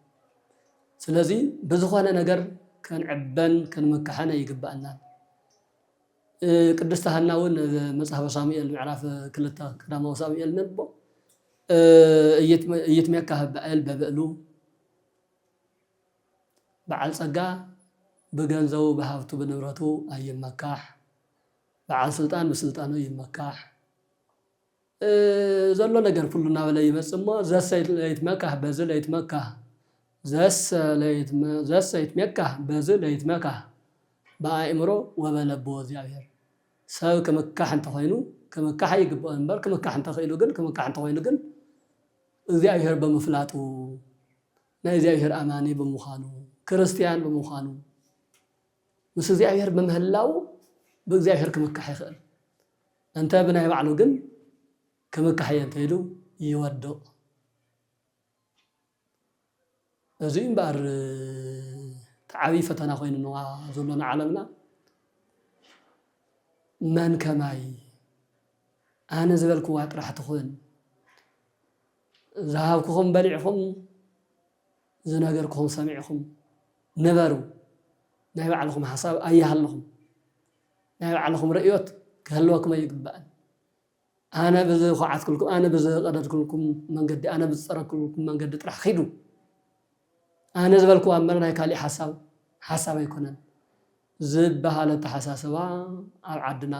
ስለዚ ብዝኾነ ነገር ክንዕበን ክንምካሕን ኣይግባእናን። እ፣ ቅድስቲ ሃና እውን ኣብ መጽሓፈ ሳሙኤል ምዕራፍ ክልተ ቀዳማዊ ሳሙኤል ነንብቦ፣ እ፣ እይትመ-፣ እይትሜካህ በዐል በብዕሉ፣ በዓል ጸጋ ብገንዘቡ ብሃብቱ ብንብረቱ ኣይመካሕ፣ በዓል ስልጣን ብስልጣኑ ይመካሕ። እ፣ ዘሎ ነገር ኩሉ እናበለ ይመጽእ እሞ፣ ዘሰ ለይትመካህ በዝ ለይትመካህ፣ ዘሰ ለይትመ-፣ ዘሰ ይትሜካህ በዝ ለይትመካህ፣ በአእምሮ ወበለብዎ እግዚአብሔር። ሰብ ክምካሕ እንተኾይኑ፣ ክምካሕ ይግብኦ እምበር፣ ክምካሕ እንተኽኢሉ ግን፣ ክምካሕ እንተኾይኑ ግን፣ እግዚኣብሔር ብምፍላጡ፣ ናይ እግዚኣብሔር ኣማኒ ብምዃኑ፣ ክርስትያን ብምዃኑ፣ ምስ እግዚኣብሔር ብምህላዉ ብእግዚኣብሔር ክምካሕ ይኽእል። እንተ ብናይ ባዕሉ ግን ክምካሕ እየ እንተ ኢሉ ይወድቕ። እዚ እምበኣር እቲ ዓብዪ ፈተና ኮይኑዋ ዘሎ ንዓለምና። መን ከማይ ኣነ ዝበልክዋ ጥራሕ ትኹን፣ ዝሃብኩኹም በሊዕኹም፣ ዝነገርኩኹም ሰሚዕኹም ንበሩ። ናይ ባዕልኹም ሓሳብ ኣይሃልኹም። ናይ ባዕልኹም ርእዮት ክህልወኩም ኣይግባእን። ኣነ ብዝኹዓትኩልኩም፣ ኣነ ብዝቐደድኩልኩም መንገዲ፣ ኣነ ብዝጸረግኩልኩም መንገዲ ጥራሕ ኺዱ። ኣነ ዝበልክዋ እምበር ናይ ካሊእ ሓሳብ፣ ሓሳብ ኣይኮነን ዝበሃል ኣተሓሳስባ ኣብ ዓድና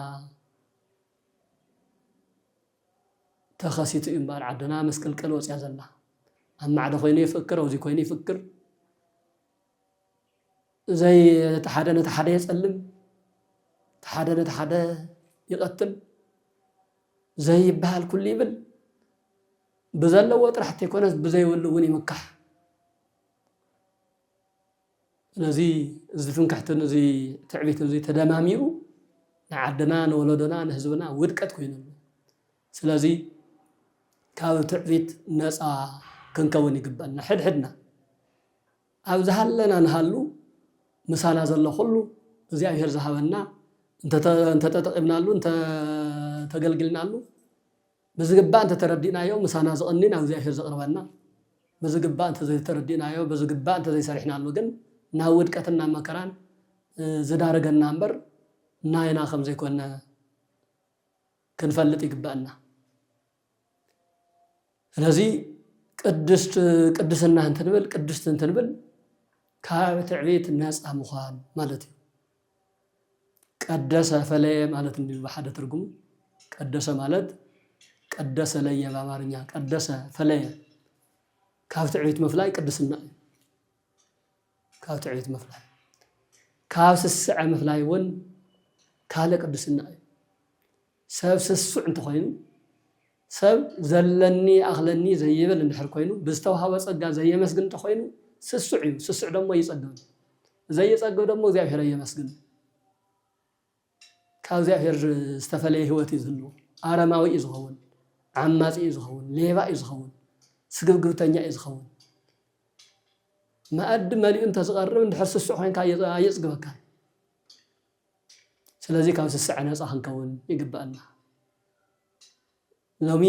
ተኸሲቱ እዩ እምበኣር፣ ዓድና መስቀልቀል ወጽያ ዘላ። ኣብ ማዕዶ ኮይኑ ይፍክር፣ ኣብዚ ኮይኑ ይፍክር። ዘይ-፣ እቲ ሓደ ነቲ ሓደ የጸልም፣ እቲ ሓደ ነቲ ሓደ ይቐትል፣ ዘይበሃል ኩሉ ይብል። ብዘለዎ ጥራሕ እንተይኮነስ ብዘይብሉ እውን ይምካሕ። ስለዚ እዚ ትምክሕትን እዚ ትዕቢትን እዚ ተደማሚሩ ንዓድና፣ ንወለዶና፣ ንህዝብና ውድቀት ኮይኑ ኣሎ። ስለዚ ካብ ትዕቢት ነፃ ክንከውን ይግበኣና። ሕድሕድና ኣብ ዝሃለና ንሃሉ፣ ምሳና ዘሎ ኩሉ እግዚኣብሔር ዝሃበና፣ እንተተ-፣ እንተተጠቒምናሉ፣ እንተተገልግልናሉ፣ ብዝግባእ እንተተረዲእናዮ፣ ምሳና ዝቐኒ ናብ እግዚኣብሔር ዘቕርበና። ብዝግባእ እንተዘይተረዲእናዮ፣ ብዝግባእ እንተዘይሰሪሕናሉ ግን ናብ ውድቀትን ናብ መከራን፣ እ፣ ዝዳርገና እምበር ናይና ከም ዘይኮነ ክንፈልጥ ይግበኣና። ስለዚ ቅድስት-፣ ቅድስና እንትንብል፣ ቅድስት እንትንብል ካብ ትዕቢት ነፃ ምዃን ማለት እዩ። ቀደሰ ፈለየ ማለት እንዲሁ ብሓደ ትርጉሙ፣ ቀደሰ ማለት ቀደሰ ለየ፣ ብኣማርኛ ቀደሰ ፈለየ። ካብ ትዕቢት ምፍላይ ቅድስና እዩ። ካብ ትዕቢት ምፍላይ። ካብ ስስዐ ምፍላይ እውን ካልእ ቅድስና እዩ። ሰብ ስሱዕ እንተኾይኑ፣ ሰብ ዘለኒ ኣኽለኒ ዘይብል እንድሕር ኮይኑ፣ ብዝተዋህቦ ጸጋ ዘየመስግን እንተኾይኑ፣ ስሱዕ እዩ። ስሱዕ ደሞ ይጸግብ። ዘይጸግብ ደሞ እግዚኣብሔር ኣየመስግን። ካብ እግዚኣብሔር ዝተፈለየ ህይወት እዩ ዝህልዎ። ኣረማዊ እዩ ዝኸውን፣ ዓማጺ እዩ ዝኸውን፣ ሌባ እዩ ዝኸውን፣ ስግብግብተኛ እዩ ዝኸውን። መኣዲ መሊኡ እንተዝቐርብ፣ እንድሕር ስሱዕ ኮይንካ ኣየ-፣ ኣየጽግበካን። ስለዚ ካብ ስስዐ ነጻ ክንከውን ይግበኣና። ሎሚ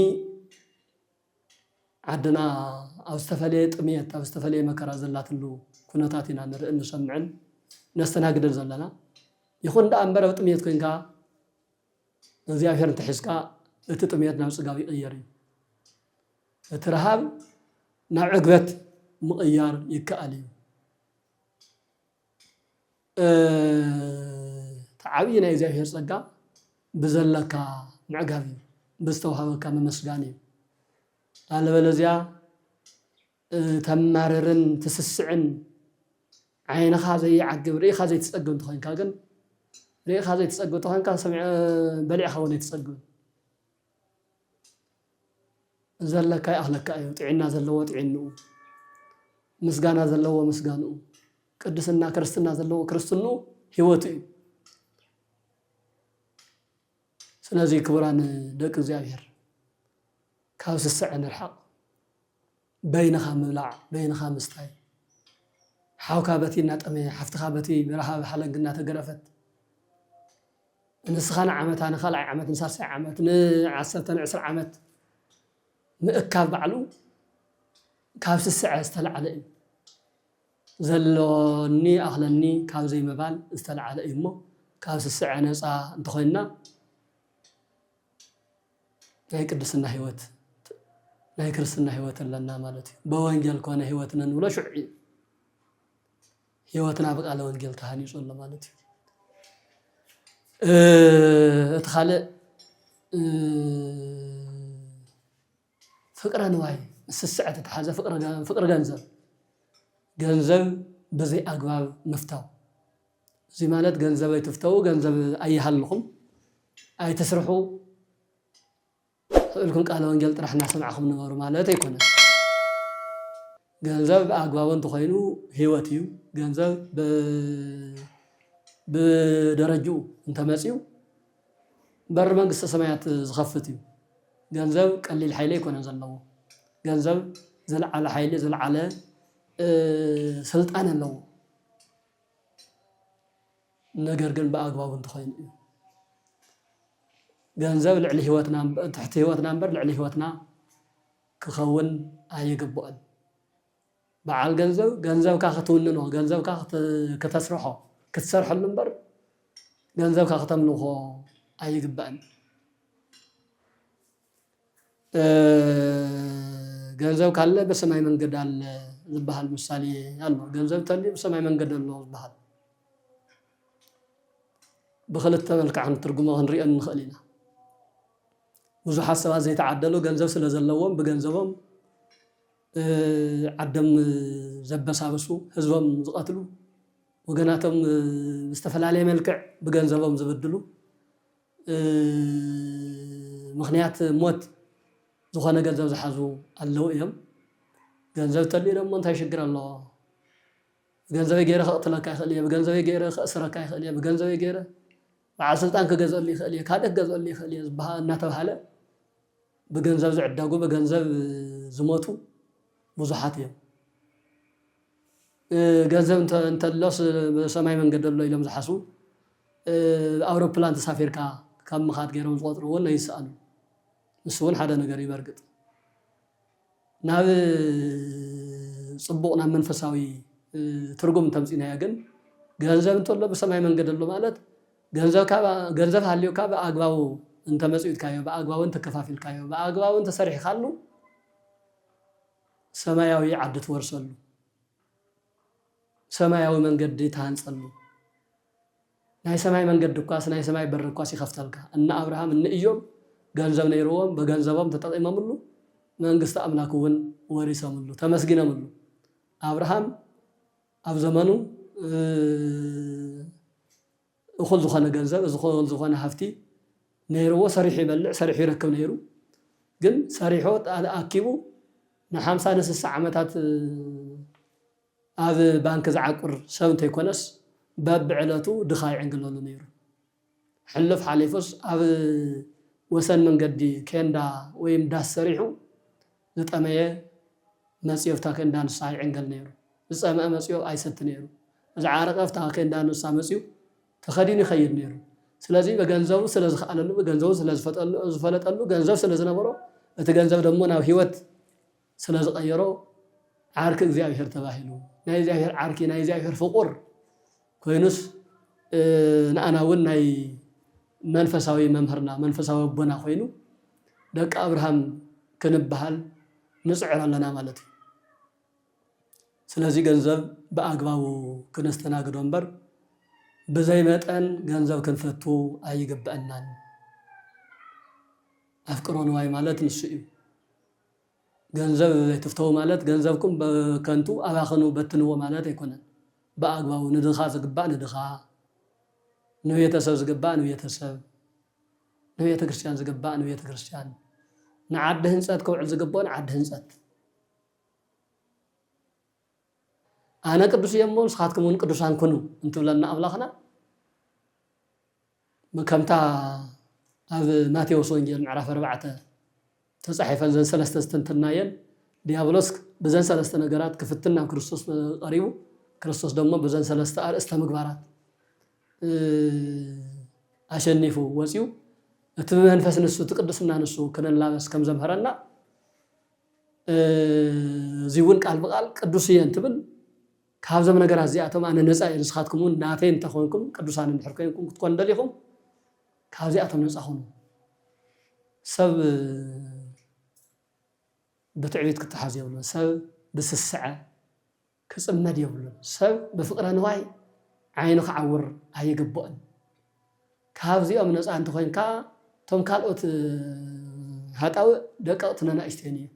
ዓድና ኣብ ዝተፈለየ ጥምየት፣ ኣብ ዝተፈለየ መከራ ዘላትሉ ኩነታት ኢና ንርእን ንሰምዕን ነስተናግድን ዘለና። ይኹን ደኣ እምበር ኣብ ጥምየት ኮይንካ እግዚኣብሔር እንተሒዝካ እቲ ጥምየት ናብ ጽጋብ ይቕየር እዩ። እቲ ረሃብ ናብ ዕግበት ምቕያር ይከኣል እዩ። እ፣ እቲ ዓብዪ ናይ እግዚኣብሔር ጸጋ ብዘለካ ምዕጋብ እዩ፣ ብዝተዋህበካ ምምስጋን እዩ። ኣለበለዚያ፣ እ፣ ተማርርን ትስስዕን ዓይንኻ ዘይዓግብ ርኢኻ ዘይትጸግብ እንተኾይንካ ግን፣ ርኢኻ ዘይትጸግብ እንተኾይንካ ሰሚዐ-፣ በሊዕኻ እውን ኣይትጸግብን። ዘለካ ይኣኽለካ እዩ። ጥዕና ዘለዎ ጥዕንኡ፣ ምስጋና ዘለዎ ምስጋንኡ፣ ቅድስና ክርስትና ዘለዎ ክርስትንኡ ህይወቱ እዩ። ስለዚ ክቡራን ደቂ እግዚኣብሔር፣ ካብ ስስዐ ንርሓቕ። በይንኻ ምብላዕ፣ በይንኻ ምስታይ። ሓውካ በቲ እናጠመየ፣ ሓፍትኻ በቲ ብረሃብ ሓለንግ እናተገረፈት፣ ንስኻ ንዓመታ፣ ንኻልኣይ ዓመት፣ ንሳልሳይ ዓመት፣ ንዓሰርተ፣ ንዕስራ ዓመት ምእካብ ባዕሉ ካብ ስስዐ ዝተላዕለ እዩ። ዘሎኒ ኣኽለኒ ካብ ዘይምባል ዝተላዕለ እዩ እሞ፣ ካብ ስስዐ ነፃ እንተኾይንና፣ ናይ ቅድስና ህይወት፣ ናይ ክርስትና ህይወት ኣለና ማለት እዩ። በወንጌል ኮነ ህይወትነ ንብሎ ሽዑ እዩ። ህይወትና ብቃለ ወንጌል ተሃኒጹ ኣሎ ማለት እዩ። እ፣ እቲ ካልእ፣ እ፣ ፍቅረ ንዋይ፣ ምስ ስስዐ ተተሓዘ ፍቅሪ ገ-፣ ፍቅሪ ገንዘብ። ገንዘብ ብዘይ ኣግባብ ምፍታው። እዚ ማለት ገንዘብ ኣይትፍተው፣ ገንዘብ ኣይሃልኹም፣ ኣይትስርሑ፣ ክእልኩም ቃለ ወንጌል ጥራሕ እናሰማዕኹም ንበሩ ማለት ኣይኮነን። ገንዘብ ብኣግባቡ እንተኾይኑ ህይወት እዩ። ገንዘብ ብ-፣ ብደረጅኡ እንተመፅዩ በሪ መንግስተ ሰማያት ዝኸፍት እዩ። ገንዘብ ቀሊል ሓይሊ ኣይኮነን ዘለዎ። ገንዘብ ዝለዓለ ሓይሊ፣ ዝለዓለ፣ እ፣ ስልጣን ኣለዎ። ነገር ግን ብኣግባቡ እንተኾይኑ እዩ። ገንዘብ ልዕሊ ህይወትና እምበ-፣ ትሕቲ ህይወትና እምበር ልዕሊ ህይወትና ክኸውን ኣይግብኦን። በዓል ገንዘብ፣ ገንዘብካ ክትውንኖ፣ ገንዘብካ ክት-፣ ክተስርሖ፣ ክትሰርሐሉ እምበር ገንዘብካ ክተምልኾ ኣይግባእን። እ፣ ገንዘብ ካለ በሰማይ መንገድ አለ ዝበሃል ምሳሌ ኣሎ። ገንዘብ ተልዩ ብሰማይ መንገድ ኣሎ ዝበሃል። ብኽልተ መልክዕ ክንትርጉሞ ክንሪኦ ንኽእል ኢና። ብዙሓት ሰባት ዘይተዓደሉ ገንዘብ ስለ ዘለዎም ብገንዘቦም፣ እ፣ ዓዶም ዘበሳብሱ፣ ህዝቦም ዝቐትሉ፣ ወገናቶም፣ እ፣ ብዝተፈላለየ መልክዕ ብገንዘቦም ዝብድሉ፣ እ፣ ምኽንያት ሞት ዝኾነ ገንዘብ ዝሓዙ ኣለዉ እዮም። ገንዘብ ተልዩ ደሞ እንታይ ሽግር ኣለዎ? ብገንዘበይ ገይረ ከቕትለካ ይኽእል እየ፣ ብገንዘበይ ገይረ ከእስረካ ይኽእል እየ፣ ብገንዘበይ ገይረ በዓል ስልጣን ክገዝአሉ ይኽእል እየ፣ ካልእ ክገዝአሉ ይኽእል እየ ዝበሃ-፣ እናተባህለ ብገንዘብ ዝዕደጉ፣ ብገንዘብ ዝሞቱ ብዙሓት እዮም። እ፣ ገንዘብ እንተ-፣ እንተሎስ ብሰማይ መንገዲ ኣሎ ኢሎም ዝሓስቡ፣ እ፣ ኣውሮፕላን ተሳፊርካ ካብ ምኻድ ገይሮም ዝቆጥሩ እውን ኣይሰኣኑ። ንሱ እውን ሓደ ነገር እዩ። በርግጥ ናብ ጽቡቕ፣ ናብ መንፈሳዊ፣ እ፣ ትርጉም እንተምጺናዮ ግን፣ ገንዘብ እንተሎ ብሰማይ መንገዲ ኣሎ ማለት፣ ገንዘብ ካብ፣ ገንዘብ ሃልዩካ ብኣግባቡ እንተመጽዩትካዮ፣ ብኣግባቡ እንተከፋፊልካዮ፣ ብኣግባቡ እንተሰሪሕካሉ፣ ሰማያዊ ዓዲ ትወርሰሉ፣ ሰማያዊ መንገዲ ትሃንጸሉ። ናይ ሰማይ መንገዲ እኳስ፣ ናይ ሰማይ በሪ እኳስ ይኸፍተልካ። እነ ኣብርሃም፣ እነ ኢዮብ ገንዘብ ነይርዎም፣ ብገንዘቦም ተጠቒሞምሉ፣ መንግስቲ ኣምላክ እውን ወሪሶምሉ፣ ተመስጊኖምሉ። ኣብርሃም ኣብ ዘመኑ፣ እ፣ እኹል ዝኾነ ገንዘብ፣ እኹል ዝኾነ ሃፍቲ ነይርዎ፣ ሰሪሑ ይበልዕ፣ ሰሪሑ ይረክብ ነይሩ። ግን ሰሪሑ ኣኪቡ ንሓምሳ ንስሳ ዓመታት፣ እ፣ ኣብ ባንክ ዝዓቁር ሰብ እንተይኮነስ፣ በብዕለቱ ድኻ ይዕንግለሉ ነይሩ። ሕልፍ ሓሊፉስ ኣብ ወሰን መንገዲ ኬንዳ ወይም ዳስ ሰሪሑ፣ ዝጠመየ መጽዮ ኣብታ ኬንዳ ንሳ ይዕንገል ነይሩ። ዝጸምአ መጽዮ ኣይሰቲ ነይሩ። ዝዓረቐ ኣብታ ኬንዳ ንሳ መጽዩ ተኸዲኑ ይኸይድ ነይሩ። ስለዚ ብገንዘቡ ስለ ዝኸኣለሉ፣ ብገንዘቡ ስለ ዝፈጠሉ-፣ ዝፈለጠሉ፣ ገንዘብ ስለ ዝነበሮ፣ እቲ ገንዘብ ደሞ ናብ ህይወት ስለ ዝቐየሮ ዓርኪ እግዚኣብሔር ተባሂሉ። ናይ እግዚኣብሔር ዓርኪ፣ ናይ እግዚኣብሔር ፍቑር ኮይኑስ፣ እ፣ ንኣና እውን ናይ መንፈሳዊ መምህርና፣ መንፈሳዊ ኣቦና ኮይኑ ደቂ ኣብርሃም ክንበሃል ንጽዕር ኣለና ማለት እዩ። ስለዚ ገንዘብ ብኣግባቡ ክነስተናግዶ እምበር፣ ብዘይ መጠን ገንዘብ ክንፈቱ ኣይግበአናን። ኣፍቅሮ ንዋይ ማለት ንሱ እዩ። ገንዘብ ኣይትፍተው ማለት፣ ገንዘብኩም በከንቱ ኣባኽኑ፣ በትንዎ ማለት ኣይኮነን። ብኣግባቡ ንድኻ ዝግባእ ንድኻ፣ ንቤተሰብ ዝግባእ ንቤተሰብ፣ ንቤተ ክርስቲያን ዝግባእ ንቤተ ክርስቲያን፣ ንዓዲ ህንጸት ክውዕል ዝግብኦ ንዓዲ ህንጸት። ኣነ ቅዱስ እየ እሞ ንስኻትኩም እውን ቅዱሳን ኩኑ እንትብለና ኣምላኽና፣ ከምታ ኣብ ማቴዎስ ወንጌል ምዕራፍ ኣርባዕተ ተጻሒፈን ዘን ሰለስተ ዝትንትናየን፣ ዲያብሎስ ብዘን ሰለስተ ነገራት ክፍትን ናብ ክርስቶስ ቀሪቡ፣ ክርስቶስ ደሞ ብዘን ሰለስተ ኣርእስተ ምግባራት፣ እ፣ ኣሸኒፉ ወጺኡ፣ እቲ ብመንፈስ ንሱ፣ እቲ ቅድስና ንሱ ክነላበስ ከም ዘምሃረና፣ እ፣ እዚ እውን ቃል ብቃል ቅዱስ እየ እንትብል፣ ካብዞም ነገራት እዚኣቶም ኣነ ነጻ እየ፣ ንስኻትኩም እውን ናተይ እንተኾንኩም፣ ቅዱሳን እንድሕር ኮይንኩም ክትኮኑ ደሊኹም፣ ካብዚኣቶም ነጻ ኹኑ። ሰብ ብትዕቢት ክተሓዝ የብሉን። ሰብ ብስስዐ ክጽመድ የብሉን። ሰብ ብፍቕረ ንዋይ ዓይኑ ክዓውር ኣይግብኦን። ካብዚኦም ነጻ እንተኾይንካ፣ እቶም ካልኦት ሃጣውእ ደቀቕትን ኣናእሽተይን እዮም።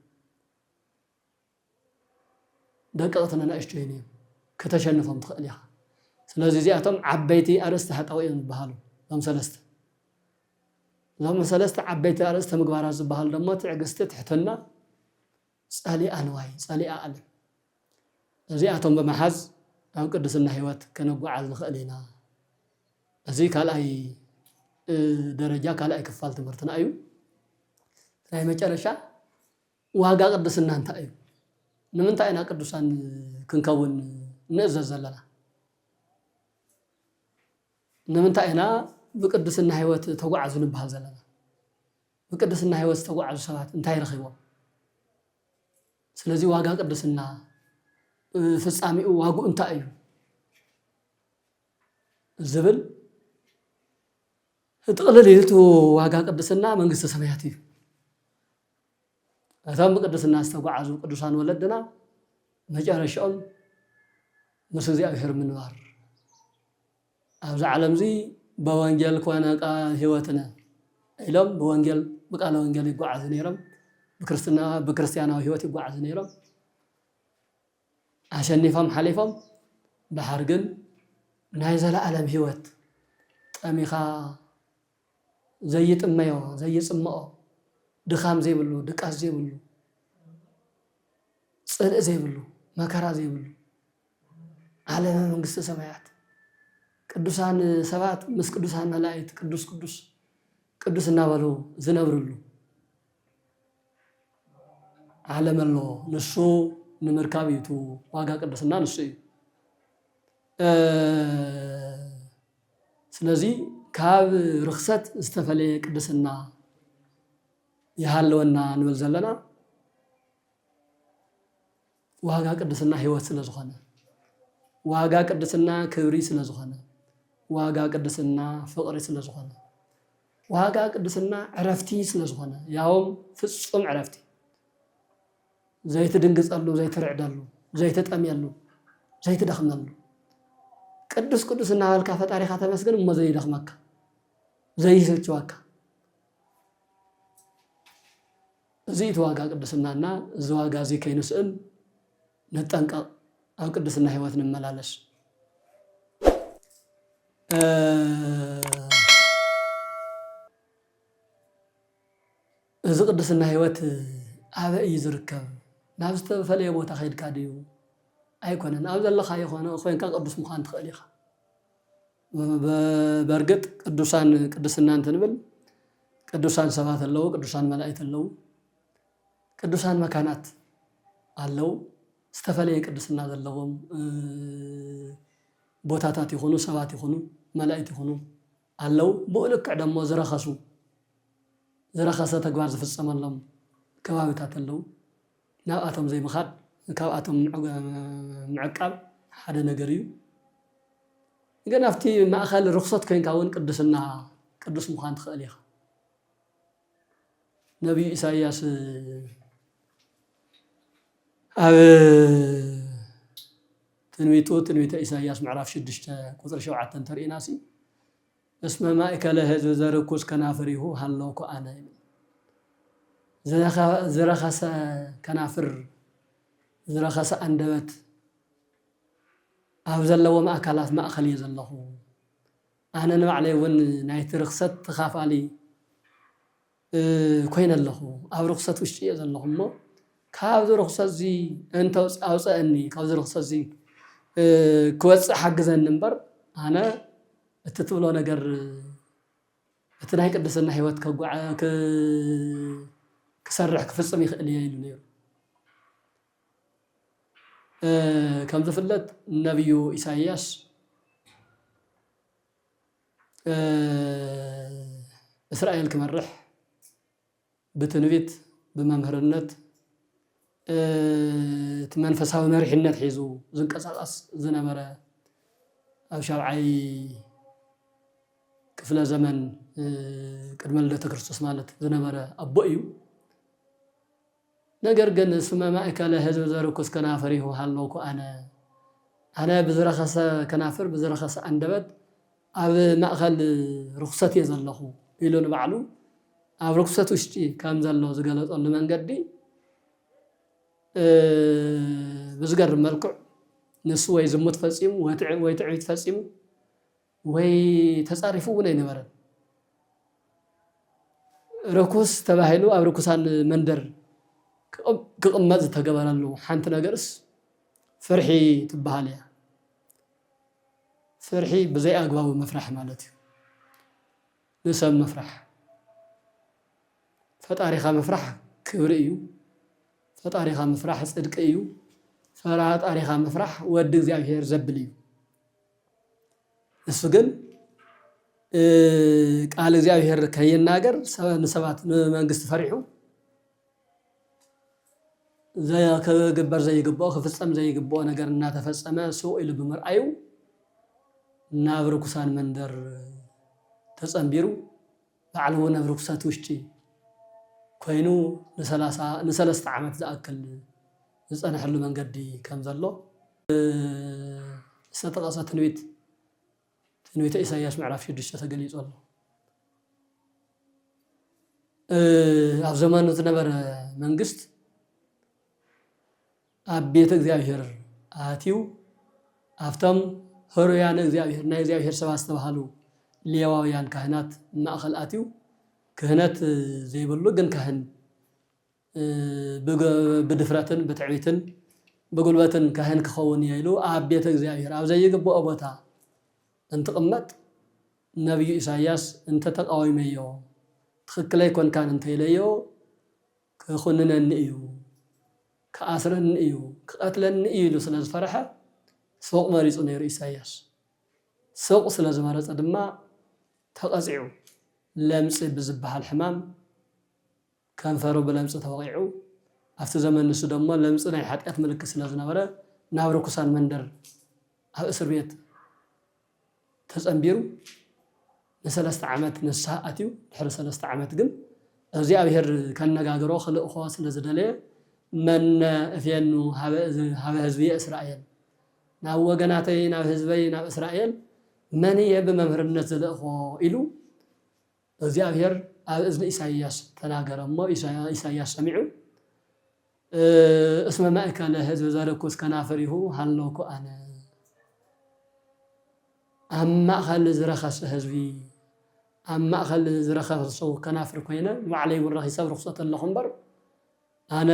ደቀቕትን ኣናእሽተይን እዮም። ከተሸንፎም ትኽእል ኢኻ። ስለዚ እዚኣቶም ዓበይቲ ኣርእስቲ ሃጣውእ እዮም ዝበሃሉ፣ እዞም ሰለስተ። እዞም ሰለስተ ዓበይቲ ኣርእስተ ምግባራት ዝበሃሉ ደሞ ትዕግስቲ፣ ትሕትና፣ ጸሊኣ ንዋይ፣ ጸሊኣ ዓለም። እዚኣቶም ብምሓዝ ናብ ቅድስና ህይወት ክንጓዓዝ ንኽእል ኢና። እዚ ካልኣይ፣ እ፣ ደረጃ፣ ካልኣይ ክፋል ትምህርትና እዩ። ናይ መጨረሻ ዋጋ ቅድስና እንታይ እዩ? ንምንታይ ኢና ቅዱሳን ክንከውን ንእዘዝ ዘለና? ንምንታይ ኢና ብቅድስና ህይወት ተጓዓዙ ንበሃል ዘለና? ብቅድስና ህይወት ዝተጓዓዙ ሰባት እንታይ ረኺቦም? ስለዚ ዋጋ ቅድስና፣ እ፣ ፍጻሜኡ ዋግኡ እንታይ እዩ ዝብል ጥቕልል ኢሉ እቲ ዋጋ ቅድስና መንግስተ ሰማያት እዩ። እቶም ብቅድስና ዝተጓዓዙ ቅዱሳን ወለድና መጨረሻኦም ምስ እግዚኣብሔር ምንባር። ኣብዚ ዓለም እዚ ብወንጌል ኮነ ቃል ህይወትነ ኢሎም ብወንጌል፣ ብቃለ ወንጌል ይጓዓዙ ነይሮም። ብክርስትና፣ ብክርስቲያናዊ ህይወት ይጓዓዙ ነይሮም። ኣሸኒፎም ሓሊፎም፣ ደሓር ግን ናይ ዘለኣለም ህይወት ጠሚኻ ዘይጥመዮ፣ ዘይጽምኦ፣ ድኻም ዘይብሉ፣ ድቃስ ዘይብሉ፣ ጽልኢ ዘይብሉ፣ መከራ ዘይብሉ፣ ዓለመ መንግስተ ሰማያት፣ ቅዱሳን ሰባት ምስ ቅዱሳን መላእክት ቅዱስ ቅዱስ ቅዱስ እናበሉ ዝነብርሉ ዓለም ኣሎ። ንሱ ንምርካብ እዩ፣ እቲ ዋጋ ቅድስና ንሱ እዩ። እ፣ ስለዚ ካብ ርኽሰት ዝተፈለየ ቅድስና ይሃለወና ንብል ዘለና። ዋጋ ቅድስና ህይወት ስለ ዝኾነ፣ ዋጋ ቅድስና ክብሪ ስለ ዝኾነ፣ ዋጋ ቅድስና ፍቕሪ ስለ ዝኾነ፣ ዋጋ ቅድስና ዕረፍቲ ስለ ዝኾነ፣ ያውም ፍጹም ዕረፍቲ፣ ዘይትድንግጸሉ፣ ዘይትርዕደሉ፣ ዘይትጠምየሉ፣ ዘይትደኽመሉ። ቅዱስ ቅዱስ እናበልካ ፈጣሪኻ ተመስግን እሞ ዘይደኽመካ፣ ዘይስልችወካ። እዚ እቲ ዋጋ ቅድስናና። እዚ ዋጋ እዚ ከይንስእን ንጠንቀቕ፣ ኣብ ቅድስና ህይወት ንመላለስ። እ፣ እዚ ቅድስና ህይወት ኣበይ እዩ ዝርከብ? ናብ ዝተፈለየ ቦታ ከይድካ ድዩ? ኣይኮነን። ኣብ ዘለኻዮ ኾነ-፣ ኮይንካ ቅዱስ ምዃን ትኽእል ኢኻ። በ-፣ በእርግጥ ቅዱሳን ቅድስና እንትንብል ቅዱሳን ሰባት ኣለዉ፣ ቅዱሳን መላእክት ኣለዉ፣ ቅዱሳን መካናት ኣለዉ። ዝተፈለየ ቅድስና ዘለዎም፣ እ፣ ቦታታት ይኹኑ፣ ሰባት ይኹኑ፣ መላእክት ይኹኑ ኣለዉ። ብኡ ልክዕ ደሞ ዝረኸሱ፣ ዝረኸሰ ተግባር ዝፍጸመሎም ከባቢታት ኣለዉ። ናብኣቶም ዘይምኻድ፣ ካብኣቶም ምዕ-፣ ምዕቃብ ሓደ ነገር እዩ። ግን ኣብቲ ማእከል ርኽሰት ኮይንካ እውን ቅድስና፣ ቅዱስ ምዃን ትኽእል ኢኻ። ነቢዩ ኢሳይያስ ኣብ ትንቢቱ፣ ትንቢተ ኢሳይያስ ምዕራፍ ሽዱሽተ ቁጽሪ ሸውዓተ እንተርኢናሲ፣ "እስመ ማእከለ ህዝብ ዘርኩስ ከናፍሪሁ ሃለውኩ ኣነ" ይብል። ዝረኸ-፣ ዝረኸሰ ከናፍር፣ ዝረኸሰ ኣንደበት ኣብ ዘለዎም ኣካላት ማእከል እየ ዘለኹ። ኣነ ንባዕለይ እውን ናይቲ ርኽሰት ተኻፋሊ፣ እ፣ ኮይነ ኣለኹ። ኣብ ርኽሰት ውሽጢ እየ ዘለኹ እሞ፣ ካብዚ ርኽሰት እዚ እንተ ኣውፅ-፣ ኣውፀአኒ፣ ካብዚ ርኽሰት እዚ፣ እ፣ ክወፅእ ሓግዘኒ እምበር፣ ኣነ እቲ ትብሎ ነገር፣ እቲ ናይ ቅድስና ህይወት ከጓዓ-፣ ክ-፣ ክሰርሕ ክፍፅም ይኽእል እየ ኢሉ ነይሩ። እ፣ ከም ዝፍለጥ ነቢዩ ኢሳይያስ፣ እ፣ እስራኤል ክመርሕ ብትንቢት፣ ብመምህርነት፣ እ፣ እቲ መንፈሳዊ መሪሕነት ሒዙ ዝንቀሳቐስ ዝነበረ፣ ኣብ ሻብዓይ ክፍለ ዘመን፣ እ፣ ቅድመ ልደተ ክርስቶስ ማለት ዝነበረ ኣቦ እዩ። ነገር ግን እስመ ማእከለ ህዝብ ዘርኩስ ከናፍሪሁ ሃለውኩ ኣነ፣ ኣነ ብዝረኸሰ ከናፍር፣ ብዝረኸሰ ኣንደበት ኣብ ማእከል ርኹሰት እየ ዘለኹ ኢሉ ንባዕሉ ኣብ ርኩሰት ውሽጢ ከም ዘሎ ዝገለጸሉ መንገዲ፣ እ፣ ብዝገርም መልክዕ ንሱ ወይ ዝሙት ፈጺሙ ወይ ትዕ-፣ ወይ ትዕቢት ፈጺሙ ወይ ተጻሪፉ እውን ኣይነበረን። ርኩስ ተባሂሉ ኣብ ርኩሳን መንደር ክቕም-፣ ክቕመጥ ዝተገበረሉ ሓንቲ ነገርስ ፍርሒ ትበሃል እያ። ፍርሒ ብዘይ ኣግባቡ ምፍራሕ ማለት እዩ። ንሰብ ምፍራሕ። ፈጣሪኻ ምፍራሕ ክብሪ እዩ። ፈጣሪኻ ምፍራሕ ጽድቂ እዩ። ፈጣሪኻ ምፍራሕ ወዲ እግዚኣብሔር ዘብል እዩ። እሱ ግን፣ እ፣ ቃል እግዚኣብሔር ከይናገር ሰ-፣ ንሰባት፣ ንመንግስቲ ፈሪሑ ዘ-፣ ክግበር ዘይግብኦ፣ ክፍጸም ዘይግብኦ ነገር እናተፈጸመ ሱቕ ኢሉ ብምርኣዩ ናብ ርኩሳን መንደር ተጸንቢሩ፣ ባዕሉ እውን ኣብ ርኩሰት ውሽጢ ኮይኑ ንሰላሳ፣ ንሰለስተ ዓመት ዝኣክል ዝጸንሐሉ መንገዲ ከም ዘሎ ዝተጠቐሰ ትንቢት፣ ትንቢተ ኢሳይያስ ምዕራፍ ሽዱሽተ ተገሊጹ ኣሎ። እ፣ ኣብ ዘመኑ ዝነበረ መንግስት ኣብ ቤተ እግዚኣብሔር ኣትዩ፣ ኣብቶም ህሩያነ እግዚኣብሔር፣ ናይ እግዚኣብሔር ሰባት ዝተባህሉ ሌዋውያን ካህናት ማእከል ኣትዩ፣ ክህነት ዘይብሉ ግን ካህን፣ እ፣ ብግ-፣ ብድፍረትን ብትዕቢትን ብጉልበትን ካህን ክኸውን እየ ኢሉ ኣብ ቤተ እግዚኣብሔር ኣብ ዘይግብኦ ቦታ እንትቕመጥ ነብዩ ኢሳያስ እንተተቃዊመዮ፣ ትኽክል ኣይኮንካን እንተኢለዮ ክኹንነኒ እዩ፣ ክኣስረኒ እዩ፣ ክቐትለኒ እዩ ኢሉ ስለ ዝፈርሐ ሱቕ መሪጹ ነይሩ ኢሳያስ። ሱቕ ስለ ዝመረጸ ድማ ተቐጺዑ። ለምጺ ብዝበሃል ሕማም ከንፈሩ ብለምጺ ተወቒዑ። ኣብቲ ዘመን ንሱ ደሞ ለምጺ ናይ ሓጢኣት ምልክት ስለ ዝነበረ ናብ ርኩሳን መንደር ኣብ እስር ቤት ተጸንቢሩ ንሰለስተ ዓመት ንስሓ ኣትዩ። ድሕሪ ሰለስተ ዓመት ግን እግዚኣብሔር ከነጋግሮ ክልእኾ ስለ ዝደለየ፣ መነ እፌኑ ሀበ ህዝብየ እስራኤል፣ ናብ ወገናተይ ናብ ህዝበይ ናብ እስራኤል መን እየ ብመምህርነት ዝልእኾ ኢሉ እግዚኣብሔር ኣብ እዝኒ ኢሳይያስ ተናገረ። እሞ ኢሳይያስ ሰሚዑ፣ እስመ ማእከለ ህዝብ ዘርኩስ ከናፍሪሁ ሃለውኩ ኣነ። ኣብ ማእኸል ዝረኸሰ ህዝቢ፣ ኣብ ማእኸል ዝረኸሱ ከናፍር ኮይነ፣ ንባዕለይ እውን ረኺሰ ኣብ ርኹሰት ኣለኹ እምበር፣ ኣነ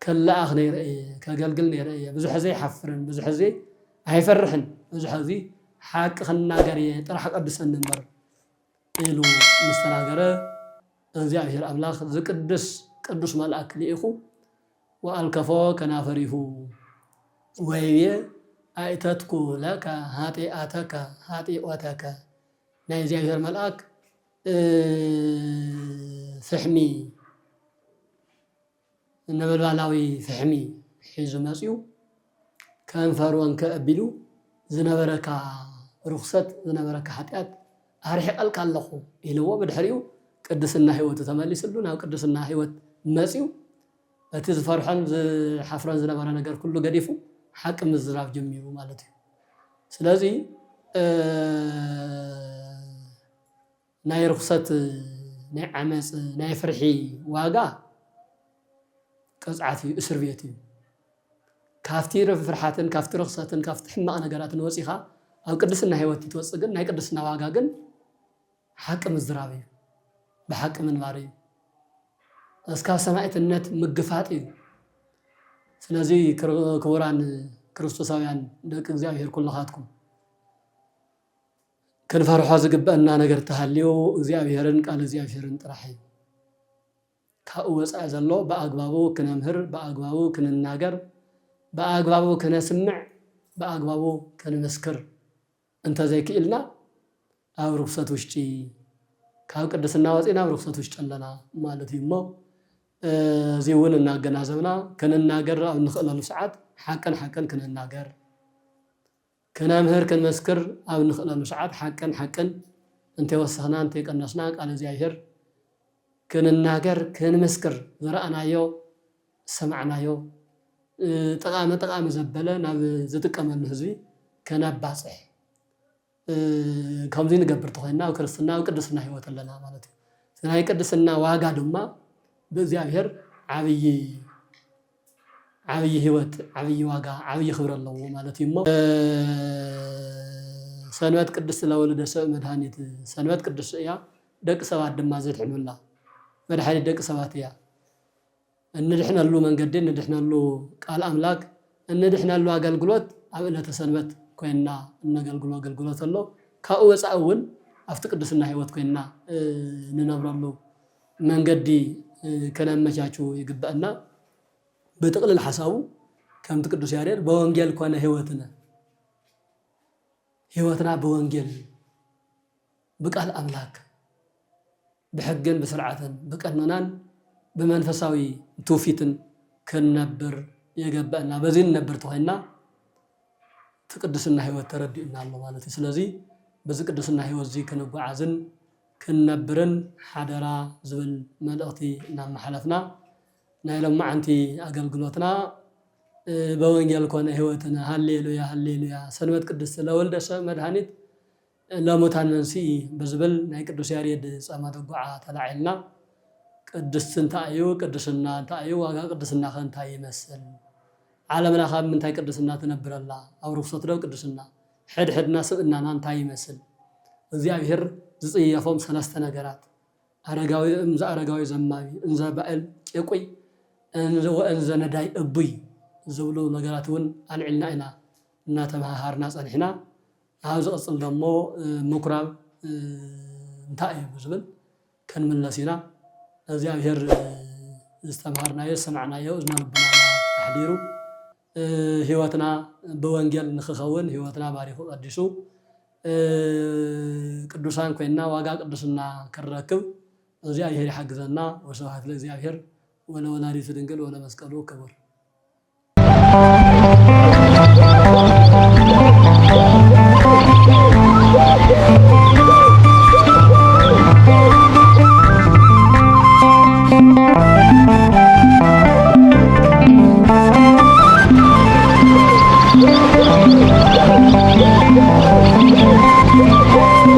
ከለኣኽ ነይረ እየ፣ ከገልግል ነይረ እየ። ብዙሕ ህዝቢ ኣይሓፍርን፣ ብዙሕ ህዝቢ ኣይፈርሕን፣ ብዙሕ ህዝቢ ሓቂ ክናገር እየ፣ ጥራሕ ቀድሰኒ እምበር ኢሉ ምስ ተናገረ፣ እግዚኣብሔር ኣምላኽ ዝቅድስ ቅዱስ መልኣክ ልኢኹ፣ ወኣልከፎ ከናፈሪሁ ወይቤ፣ ኣእተትኩ ለከ ኃጢአተከ ኃጢኦተከ። ናይ እግዚኣብሔር መልኣክ፣ እ፣ ፍሕሚ ነበልባላዊ ፍሕሚ ሒዙ መጺኡ፣ ከንፈሩ እንከ ኣቢሉ፣ ዝነበረካ ርኹሰት፣ ዝነበረካ ሓጢኣት ኣርሒቐልካ ኣለኹ ኢልዎ። ብድሕሪኡ ቅድስና ህይወቱ ተመሊስሉ፣ ናብ ቅድስና ህይወት መጺኡ፣ እቲ ዝፈርሖን ዝሓፍሮን ዝነበረ ነገር ኩሉ ገዲፉ፣ ሓቂ ምዝራብ ጀሚሩ ማለት እዩ። ስለዚ፣ እ፣ ናይ ርኹሰት፣ ናይ ዓመፅ፣ ናይ ፍርሒ ዋጋ ቅፅዓት እዩ፣ እስር ቤት እዩ። ካብቲ ፍርሓትን ካብቲ ርኽሰትን ካብቲ ሕማቕ ነገራትን ወፂኻ ኣብ ቅድስና ህይወት ትወፅእ ግን፣ ናይ ቅድስና ዋጋ ግን ሓቂ ምዝራብ እዩ፣ ብሓቂ ምንባር እዩ፣ እስካብ ሰማዕትነት ምግፋጥ እዩ። ስለዚ ክር-፣ ክቡራን ክርስቶሳውያን ደቂ እግዚኣብሔር ኩልኻትኩም፣ ክንፈርሖ ዝግበአና ነገር ተሃልዩ እግዚኣብሔርን ቃል እግዚኣብሔርን ጥራሕ እዩ። ካብኡ ወፃኢ ዘሎ ብኣግባቡ ክነምህር፣ ብኣግባቡ ክንናገር፣ ብኣግባቡ ክነስምዕ፣ ብኣግባቡ ክንምስክር እንተዘይክኢልና ኣብ ርኩሰት ውሽጢ፣ ካብ ቅድስና ወፂና ኣብ ርኩሰት ውሽጢ ኣለና ማለት እዩ። እሞ፣ እ፣ እዚ እውን እናገናዘብና ክንናገር ኣብ እንኽእለሉ ሰዓት ሓቅን ሓቅን ክንናገር፣ ክነምህር ክንመስክር ኣብ እንኽእለሉ ሰዓት ሓቅን ሓቅን እንተይወሰኽና እንተይቀነስና ቃል እግዚኣብሔር ክንናገር ክንምስክር፣ ዝረኣናዮ ዝሰማዕናዮ፣ እ፣ ጠቓሚ ጠቓሚ ዘበለ ናብ ዝጥቀመሉ ህዝቢ ከነባፅሕ፣ እ፣ ከምዚ ንገብር ተኾይንና ኣብ ክርስትና ኣብ ቅድስና ህይወት ኣለና ማለት እዩ። እቲ ናይ ቅድስና ዋጋ ድማ ብእግዚኣብሔር ዓብዪ ዓብዪ ህይወት፣ ዓብዪ ዋጋ፣ ዓብዪ ክብሪ ኣለዎ ማለት እዩ። እሞ፣ እ፣ ሰንበት ቅድስት ለወልደ ሰብ መድኃኒት፣ ሰንበት ቅድስት እያ፣ ደቂ ሰባት ድማ ዘድሕኑላ መድኃኒት ደቂ ሰባት እያ። እንድሕነሉ መንገዲ፣ እንድሕነሉ ቃል ኣምላክ፣ እንድሕነሉ ኣገልግሎት ኣብ ዕለተ ሰንበት ኮይንና እነገልግሎ ኣገልግሎት ኣሎ። ካብኡ ወፃኢ እውን ኣብቲ ቅድስና ህይወት ኮይንና፣ እ፣ ንነብረሉ መንገዲ፣ እ፣ ከነመቻቹ ይግበአና። ብጥቕልል ሓሳቡ ከምቲ ቅዱስ ያሬድ "በወንጌል ኮነ ህይወትነ"፣ ህይወትና ብወንጌል፣ ብቃል ኣምላክ፣ ብሕግን ብስርዓትን፣ ብቀኖናን ብመንፈሳዊ ትውፊትን ክንነብር ይገበአና። በዚ ንነብር ተኾይንና እቲ ቅድስና ህይወት ተረዲኡና ኣሎ ማለት እዩ። ስለዚ በዚ ቅድስና ህይወት እዚ ክንጓዓዝን ክንነብርን ሓደራ ዝብል መልእኽቲ እናመሓለፍና፣ ናይ ሎማዓንቲ ኣገልግሎትና፣ እ፣ "በወንጌል ኮነ ህይወትነ፣ ሃሌሉያ፣ ሃሌሉያ፣ ሰንበት ቅድስት ለወልደ ሰብ መድኃኒት ለሙታን መንስኢ" ብዝብል ናይ ቅዱስ ያሬድ ጸመ ድጓ ተላዒልና፣ ቅድስቲ እንታይ እዩ? ቅድስና እንታይ እዩ? ዋጋ ቅድስና ከ እንታይ ይመስል? ዓለምና ካብ ምንታይ ቅድስና ትነብር ኣላ? ኣብ ርኹሰት ዶ ቅድስና? ሕድሕድና ስብእናና እንታይ ይመስል? እግዚኣብሔር ዝጽየፎም ሰለስተ ነገራት፣ ኣረጋዊ፣ እምዘ ኣረጋዊ ዘማዊ፣ እንዘ ባእል ቄቁይ፣ እንዘ ወእንዘ ነዳይ እቡይ ዝብሉ ነገራት እውን ኣልዒልና ኢና እናተመሃሃርና ጸኒሕና። ኣብ ዝቕፅል ደሞ ምኩራብ እንታይ እዩ ብዝብል ክንምለስ ኢና። እግዚኣብሔር ዝተምሃርናዮ ዝሰማዕናዮ እዝነ ልቡና ኣሕዲሩ ህይወትና ብወንጌል ንክኸውን ህይወትና ባሪኹ ቀዲሱ ቅዱሳን ኮይንና ዋጋ ቅድስና ክንረክብ እግዚኣብሔር ይሓግዘና። ወስብሐት ለእግዚኣብሔር ወለወላዲቱ ድንግል ወለመስቀሉ ክቡር።